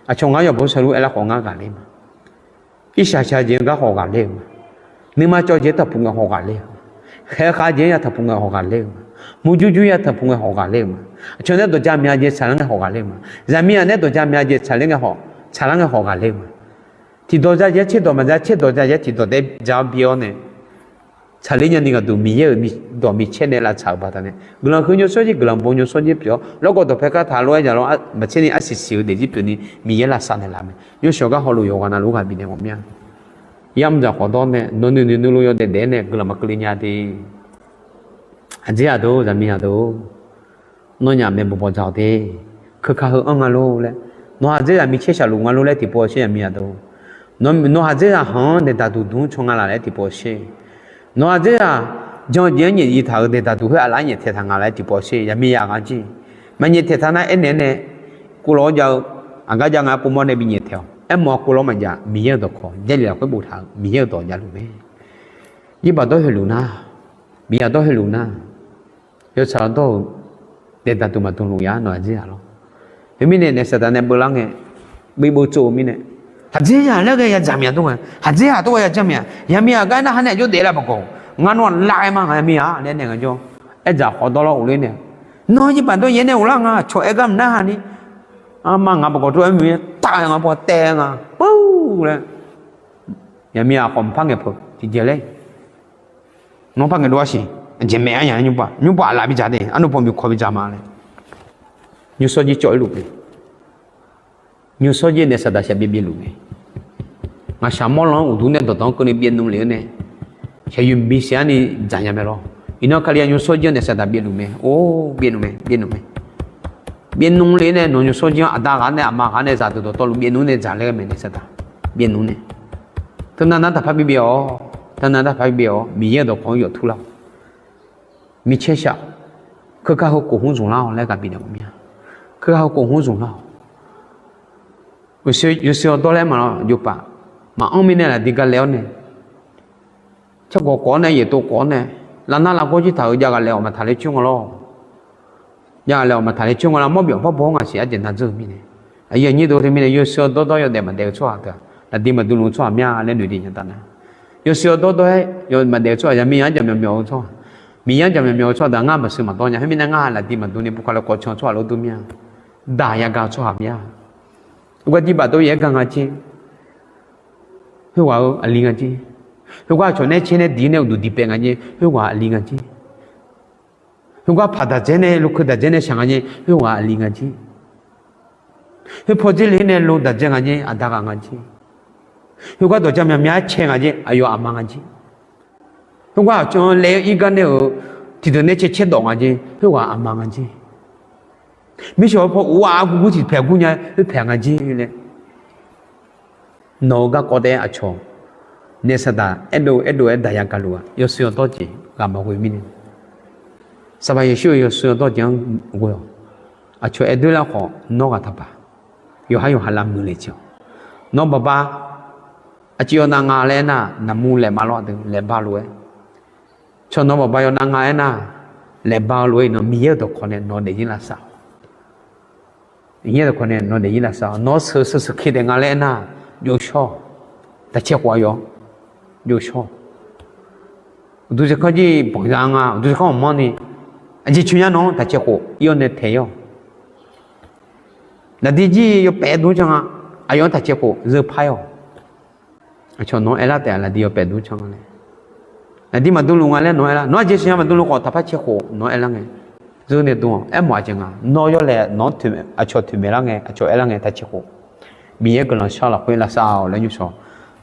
Aqcawq ngaq-anr yawqbawr sharluf aerlar khawf ngar ghaqler ma. Irshaq shaq jeq-anr gar khawf ghaqler-euq ma. Nuima cawv jeq-anr taqpuq ngae khawf ghaqler-euq ma. Khaeq khav jeq-anr ya taqpuq ngae khawf ghaqler-euq ma. Murjur jur ya taqpuq ngae khawf ghaqler-euq ma. Aqcawq nae dawqja mya jeq tsaqlar ngae khawf ghaqler-euq ma. Zaqmiqzaq nae dawqja mya jeq tsaqler ngae khawf, tsaqlar ngae khawf ghaqler-euq ma. Tiqdawq ja jeq-anr tserdawq maqja, tserdawq ja jeq-anr tiqdawq taef-aer ja-awr bi-awr nae, tsaqler nyani ghaqduq Miqyaer-euq dawq micaer nae lavtsaq-euq baqdanae, guiqlanq huiq nymrshawr jir guiqlanq bo nymrshawr jir pyeuf-awr, lawrgawv dawqpae kar taq lof-aer jaq lawr, maqtser ni arsiq siq-eu daefzir pyeuf ni Miqyaer lavsav naeqlaf mae. Nymrshawq gar hawluf yawqghaq navluf-anr ghaq bifnaeq mawf mir-a. Yamr dzaq khawf dawr nae nawq noeq noeq nuilov yawdaef daef-aer nae guiqlanq maqkeuv le nya de. Aqdzerzaq deuq-or, zaqmiqzaq deuq-or, nawnyaf maeqbawq bawq dzaq-awq de. Keuka heu anr nga lor laer, nawq-aq dzerzaq micaer shaqluf nga lor laer tiqpov-awr sher, zaqmiqzaq deuq-or. Nawq-aq dzerzaq hanq-anr daeqdaq duqduq-anr caw nga laf laer tiqpov-awr sher. Nawq-aq dzerzaq jan-eu jeq-anr nyaef yif taq-euq daeqdaq duq khoer aqlaf-anr nyaeftaeq taq nga laer tiqpov-awr sher, zaqmiqzaq ngar jir. Maqnyaeftaeq taq nar aernaeq-aer nae, kovlawq-awr jav-eu, aqgar jav nga-aer povmawr nae bi nyaeftaeq-awq. Aermawf-awr kovlawq maqjav, Miqyaer-euq dawqkawq Jarlif lafkhoer boftaq-euq Miqyaer-euq dawq javluf mae. Jirbaq dawr heulof nar, miqzaq dawr heulof nar, yawtsaq dawr-euq daeqdaq duq maqdmluf ya nawq-aq dzerzaq lor. Khoermirnae naef saqdaq nae beuvlar ngae, bi beuv tsov-eu mirnae, haqdzerzaq laer ghae yadzaq mya dov-a, haqdzerzaq dov-a yadzaq mya, yaqmiqzaq gar aernar ha nae aqjox daef lar maqgawq, ngar nawr-aq lav-aer ma, ngar yaqmiqzaq laer nae ngaq jawr, aerdzaq khawf dawrlar ghofler nae, nawr jirbaq dawr yaer nae ghoflar nga cawq-aer gar maqnar ha ni, arma ngaq baqgawq tov-aer muiq-aer taf-aer nga paw taev nga, pur laer, yaqmiqzaq khawf mqpar ngaeq peuq tiqjeq laer, nawr par ngaeq dov-ar siq, aqjeq maeq-ar nya nymrpov, nymrpov aqlaf bidzaq de, arnavpov miqkawq bidzaq ma laer, nymrshawr jir cawv-ir luf mae. Nymrshawr jir naef saqdaq shaq byaev byaevluf mae. Ngaqshaq mawrlan-anr uqduq nae dawqdawq-anr keuvni byaevnm lef-awr nae, shaqyoeq mqbi siq-ar ni dzaq nya mae lor. Iqnan Kali-aq nymrshawr jir-anr nae Saqdaq byaevluf mae. Or, byaevluf mae, byaevluf mae. Byaevnmr le nae nawq nymrshawr jir-anr aqda ghaq nae aqma ghaq nae zaqdeuq dawqtawvluf byaevnmr nae dzaq laer ghae mae nae Saqdaq. Byaevnmr nae. Teunav nar taqpar bibyaev-awq. Teunav nar taqpar bibyaev-awq. Miqyaer-euq dawqkawq-anr yawf turlar-awq. Micaer shaq. Keukar heu khof hmr zmqlar-awq laer ghaq bifnaeq mawf mir-a. Keukar heu khof hmr zmqlar-awq. Yawshuif yawdawr laer maqlawr jov paf. Maqanr mirnae laqdi galae-awr nae, cargawq kawv-awr nae, yaeqtov kawv-awr nae, lavnar lavgawr jir taq-euq jav ghaq laeq-awq maqtaq ler coer nga lawr. Jav ghaq laeq-awq maqtaq ler coer nga lar, mawr byawq par baw-awr ngaq siq arjeq na dzeur-eu mirnae. Aqyuif aqnyir dov teu mirnae yawshuif yawdawr dawr yawdaef maqdaef-eu tsawrhaq teu-aq, laqdi maqdm luf-eu tsawrhaq mir-a laer noeqdov nya taf nar, yawshuif yawdawr dawr-aer yawdaef maqdaef-eu tsawrhaq ya Miqyaer-anr jaqmyawf myawf-eu tsawrhaq, Miqyaer-anr jaqmyawf myawf-eu tsawrhaq deuq-aq ngar maqsheuq maqdawr nya. Khoermirnae ngar-aq laqdi maqdm ni bukhav laer kawv can-eu tsawrhaq lof dur mir-a. Daq yagaq-eu tsawrhaq mir-a. Heugar dirbaf dov yaer ga nga jer. Khoerghaq-eu aqli nga jer. Khoergar aqcawq nae caer nae diq nae uqduq diq paef nga jer. Khoerghaq aqli nga jer. Khoergar paq daqdzaer nae lokeu daqdzaer nae shaq nga jer. Khoerghaq aqli nga jer. Khoer pawdzer le nae lo daqdzaer nga jer, aqda ghaq nga jer. Khoergar dawqja myaqmya-aer cae nga jer, aqyawf aqma nga jer. Khoergar aqcawq-anr laev-eu irgar nae-euq tiqdeuq nae cae caer dawf nga jer, khoerghaq aqma nga jer. Mirshawq heu paw uv-aq gugur tiqpaeq gur nya, khoerpaeq nga jer laer. Nawq-eu garkawv taef-aer aqcawq nae Saqdaq aerdov aerdov-aer daq yagaq luf-aq, yawshuif yawdawr jeq ghaq maqghoe mirnae, Sanqpaq Yeqsur-euq yawshuif yawdawr jeq-anr ghoe-awq. Aqcawq aer doer lar khawf nawr ghaq taqbaq. Yawqhar yawqha lavmuiq le jeq-awq. Nawr baqba aqcif yawnav nga laer aernar, naqmur laeqma lawr aqdui laeqba lof-aer, cawq nawr baqba yawnav nga aernar, laeqba-eu lof-aer iqnan Miqyaer-euq dawqkawq nae nawq daefzir lavsav-awq. Miqyaer dawqkawq nae nawq daefzir lavsav-awq. Nawr sheuq sheuq sheuq khe daef nga laer aernar, jovshawr-awq. Taqcae khof aqyawf jovshawr-awq. Uqduq tsaerkanr jir banqza nga, uqduq tsaerkanr aqmanrni, aqjeq coeq nya nawq-anr taqcae khof ir-awr nae taeq ir-awq. Laqdir jir yawpaef dmr can nga, aqyawf-anr taqcae khof zeu par ir-awq. Aqcawq nawq-anr aerlar taef-a, laqdir yawpaef dmr can nga laer. Laqdir maqdm luf nga laer nawq-anr aerlar, nawq-anr aqjeq siqnya maqdm luf khawf taqpar cae khof nawq-anr aerlar ngae. Zeur nae dm-awq, aermawf aqjeq nga, nawr yawlaeq nawq-anr aqcawq toeqmaeq lar ngae, aqcawq aerlar ngae taqcae khof. Miqyaer guiqlanq shar lafkhoer lavsav-awq laer nymrshawq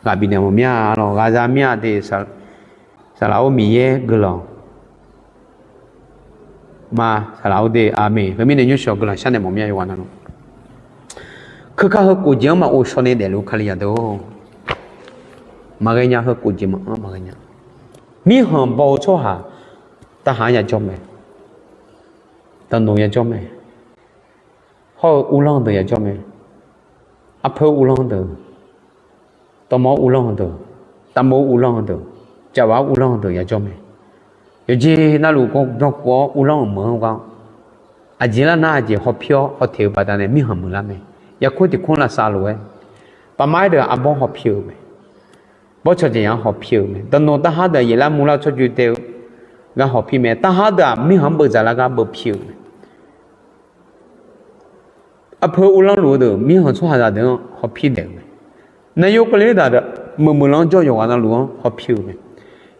ghaq bifnaeq mawf mir-a lawr. Ghaqzaq mir-a de, saqlaq-or Miqyaer guiqlanq ma, saqlaq-or de, aqmeq. Heumirnae nymrshawq guiqlanq shar naeq mawf mir-a yawqghaq navluf. Keukar heu khof jeq-anr maqghov shaw nae daefluf-eu Kalizaq deuq-or, maqghae nya. Heu khof jeq maqanr maqghae nya. Mirkhanq baw-eu tsawrhaq tavhaq-anr yajawr mae. Daqnoq yajawr mae. Hawr-eu uvlanr deuq yajawr mae. Arpoer uvlanr deuq, tawvmawr uvlanr deuq, tavmor uvlanr deuq, cavbaq uvlanr deuq yajawr mae. Yawqjeq navluf byankuf-awr uvlanr-euq meuq-anr gha-awr, aqjeq lar nar aqjeq hawpir-awr hawteq-eu baqdanae mirkhanq muiqlar mae. Yarkmr tiq kmr lavsav lof-aer, paqmar-aer deuq arbawr hawpir-euq mae. Bawrtsanq jeq-anr hawpir-euq mae. Daqnoq tarhar deuq-aq yaeflar murlar-eu tsawrjeuq tae-eu gar hawpir mae. Tarhar deuq-aq mirkhanq-anr beuv dzaqlar gar beuv pir-euq mae. Arpoer uvlanr luf-eu deuq mirkhanq tsawrhaqzaq deuq-anr hawpir daef-euq mae. Navyor keuvle daq deuq meuqmeuq lanr jawr yawqghaq navluf-anr hawpir-euq mae.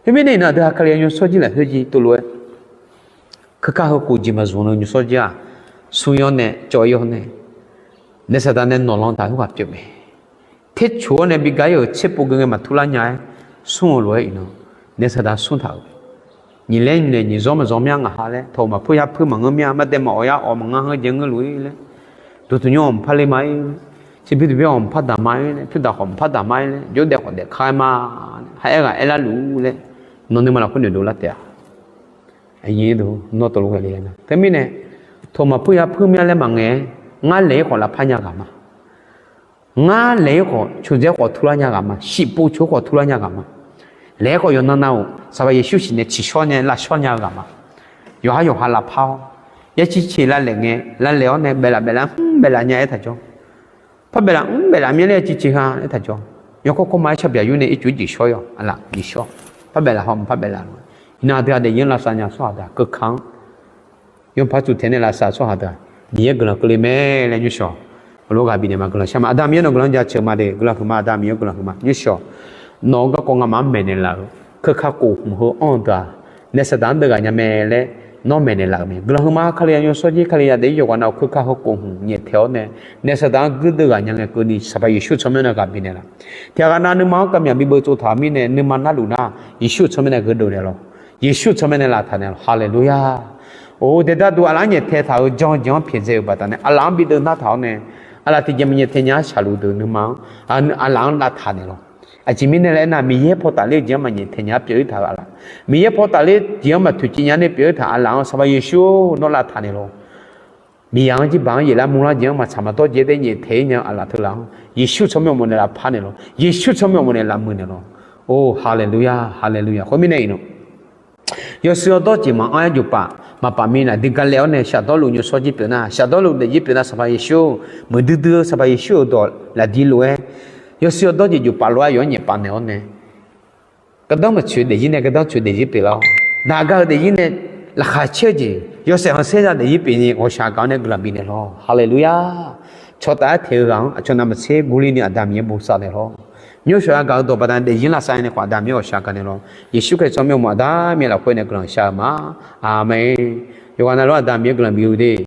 Khoermirnae iqnan aqdui-aq Kali-aq yawshawr jir lafkhoer jir tov lof-aer, keukar heu khof jeq maqzmq-eu nymrshawr jir-aq, smr-ir-awr nae cawv-ir-awr nae, naef Saqdaq nae nawq lan taq khoerghaq pyeuf mae. Tercoq-awr nae bi gar-ir-euq tserpov geu ngae maqtur lar nya-aer, smr-euq lof-aer iqnan naef Saqdaq smr taq-euq mae. Nyiq laer nyiq laer nyiq zawr maqzawr mir-a ngaq ha laer, tawq maqpur yapur maqngeur mir-a, mardaef maqawq yar awq maqngeur-anr jeq ngeur luf-ir laer, duqtuq nymr-awq mqpar le ma-ir laer, tserbir duqbir-awq mqpar daq ma-ir laer, pyurdaq khawf mqpar daq ma-ir laer, jawrdaef khawf daef kar-aer ma, ha aer ghaq aer lar luf-ur laer, nawq nuima lafkhoer noeqdov lar taef-a. Nawr tawvluf ghae le-a nar teumirnae, tawq maqpur yapur mir-a laer maqngaeq-aer, ngar laeq-ir khawf lavpar nya ghaq ma. Ngar laeq-ir khawf coqdzaer khawf turlar nya ghaq ma, shifpov coq khawf turlar nya ghaq ma. Laeq-aer khawf yawqnan nav-euq Sanqpaq Yeqsur siq nae tsiqshawr nae lavshawr nya-eu ghaq ma. Yawqhar yawqha lavpar-awr, yaciv ceq lavlaeq ngae, lavlaeq-awr nae baeflaf baeflaf mr baeflaf nya-aer taqjawr. Par baeflaf mr baeflaf mir-a laer yaciv ceq ha-aer taqjawr. Yawkawr kawrma-aer sharbyaq yur nae ircuf irjeq shawr-ir-awq, aqlaf jeq shawr. Par baeflaf haw mq par baeflaf lof-aer, iqnan aqdui-aq daefzir-anr lavsav nya tsawrhaq deuq-aq keuka-anr yawpar tsuf taeq nae lavsav tsawrhaq deuq-aq, Miqyaer guiqlanq keuvle mae laer nymrshawq. Heulof ghaq bifnaeq ma guiqlanq shar ma. Aqda Miqyaer nawq guiqlanq jaceuq ma de, guiqlanq huiqma, Aqda Miqyaer guiqlanq huiqma nymrshawq. Nawq-eu garkawv ngamaf-anr maeqnaeq laf-euq keuka khof hmq heu anr-eu deuq-aq, naef Saqdaq-anr deuv ghaq nya mae laer nawr maeqnaeq laf-euq mae. Guiqlanq huiqma, Kalizaq yawshawr jir Kalizaq daefzir yawqghaq nav-euq keuka heu khof hmq nyaeftaeq-awr nae, naef Saqdaq-anr guirdeuv ghaq nya ngae keuvni Sanqpaq Yeqsur tsawrmyanr nae ghaq bifnaeq laf. Tiqghaq nav nuima-anr kavmyaq bibeu tsovtaq-euq mirnae nuima narluf nar, Yeqsur-euq tsawrmyanr nae gheudov naeq lawq. Yeqsur tsawrmyanr nae lavtaq naeq-awq. Haleluya! Or, daeqdar duq aqlaf-anr nyaeftaeq taq-euq janr-eu jeq-anr pyaeqdzae-euq baqdanae aqlaf-anr bi deuvnar taq-awr nae, aqlaf tiqjeq maqnyaef taeq nya-anr shaqluf deuq nuima-anr aqlaf-anr lavtaq naeq lawq. Aqjeq mirnae laer aernar, Miqyaer paw tafler-eu jeq-anr maqnyaef taeq nya pyeuf-ir taq-euq aqlaf, Miqyaer paw tafler jeq-anr maqtoeqciv nya nae pyeuf-ir taq aqlaf-anr Sanqpaq Yeqsur-or, nawr lavtaq naeq lawq. Miqyaer-anr jirbaq-anr yaeflar murlar jeq-anr maqtsaq maqdawr jeq dae nyaeftaeq-ir nya-eu aqlaf teughaq-anr Yeqsur tsawrmyanr uqmov nae lavpar naeq lawq. Yeqsur tsawrmyanr uqmov nae lavmuiq naeq lawq. Or, haleluya, haleluya. Khoermirnae iqnan yawshuif yawdawr jeq maqanr-aer jofpaf maqpaf mirnae aqdui galaef-awr nae shafdawrluf nymrshawr jir pyeuf nar, shafdawrluf daefzir pyeuf nar, Sanqpaq Yeqsur-or, muiqdui dui-eu Sanqpaq Yeqsur-euq dawq lafdir lof-aer yawshuif yawdawr jeq jofpaf lof-aer yawf-anr nyaefpaf naeq-awr nae, gardanr maqtsoeq daefzir nae gardanr tsoeq daefzir pyeuflar-awr, daq gar-eu daefzir nae laqkhaq caer-eu jeq, yawshaef khanqsaer za daefzir pyeuf ni ghawqshaq gaq-awr nae guiqlanq bifnaeq lawq. Haleluya! Cawtaf-aer taeq-eu ghaq-anr aqcawq navmaqtser gurli ni Aqda Miqyaer bosav naeq lawq. Nymrshawq-aer gaq-eu dawq baqdanae daefzir lavsav nae khawf Aqda Miqyaer ghawqshaq gaq naeq lawq. Yeqsur Kali tsawrmyanr uqmov Aqda Miqyaer lafkhoer nae guiqlanq shar-eu ma. Aqmeq. Yawqghaq navluf-anr Aqda Miqyaer guiqlanq bif-eu de.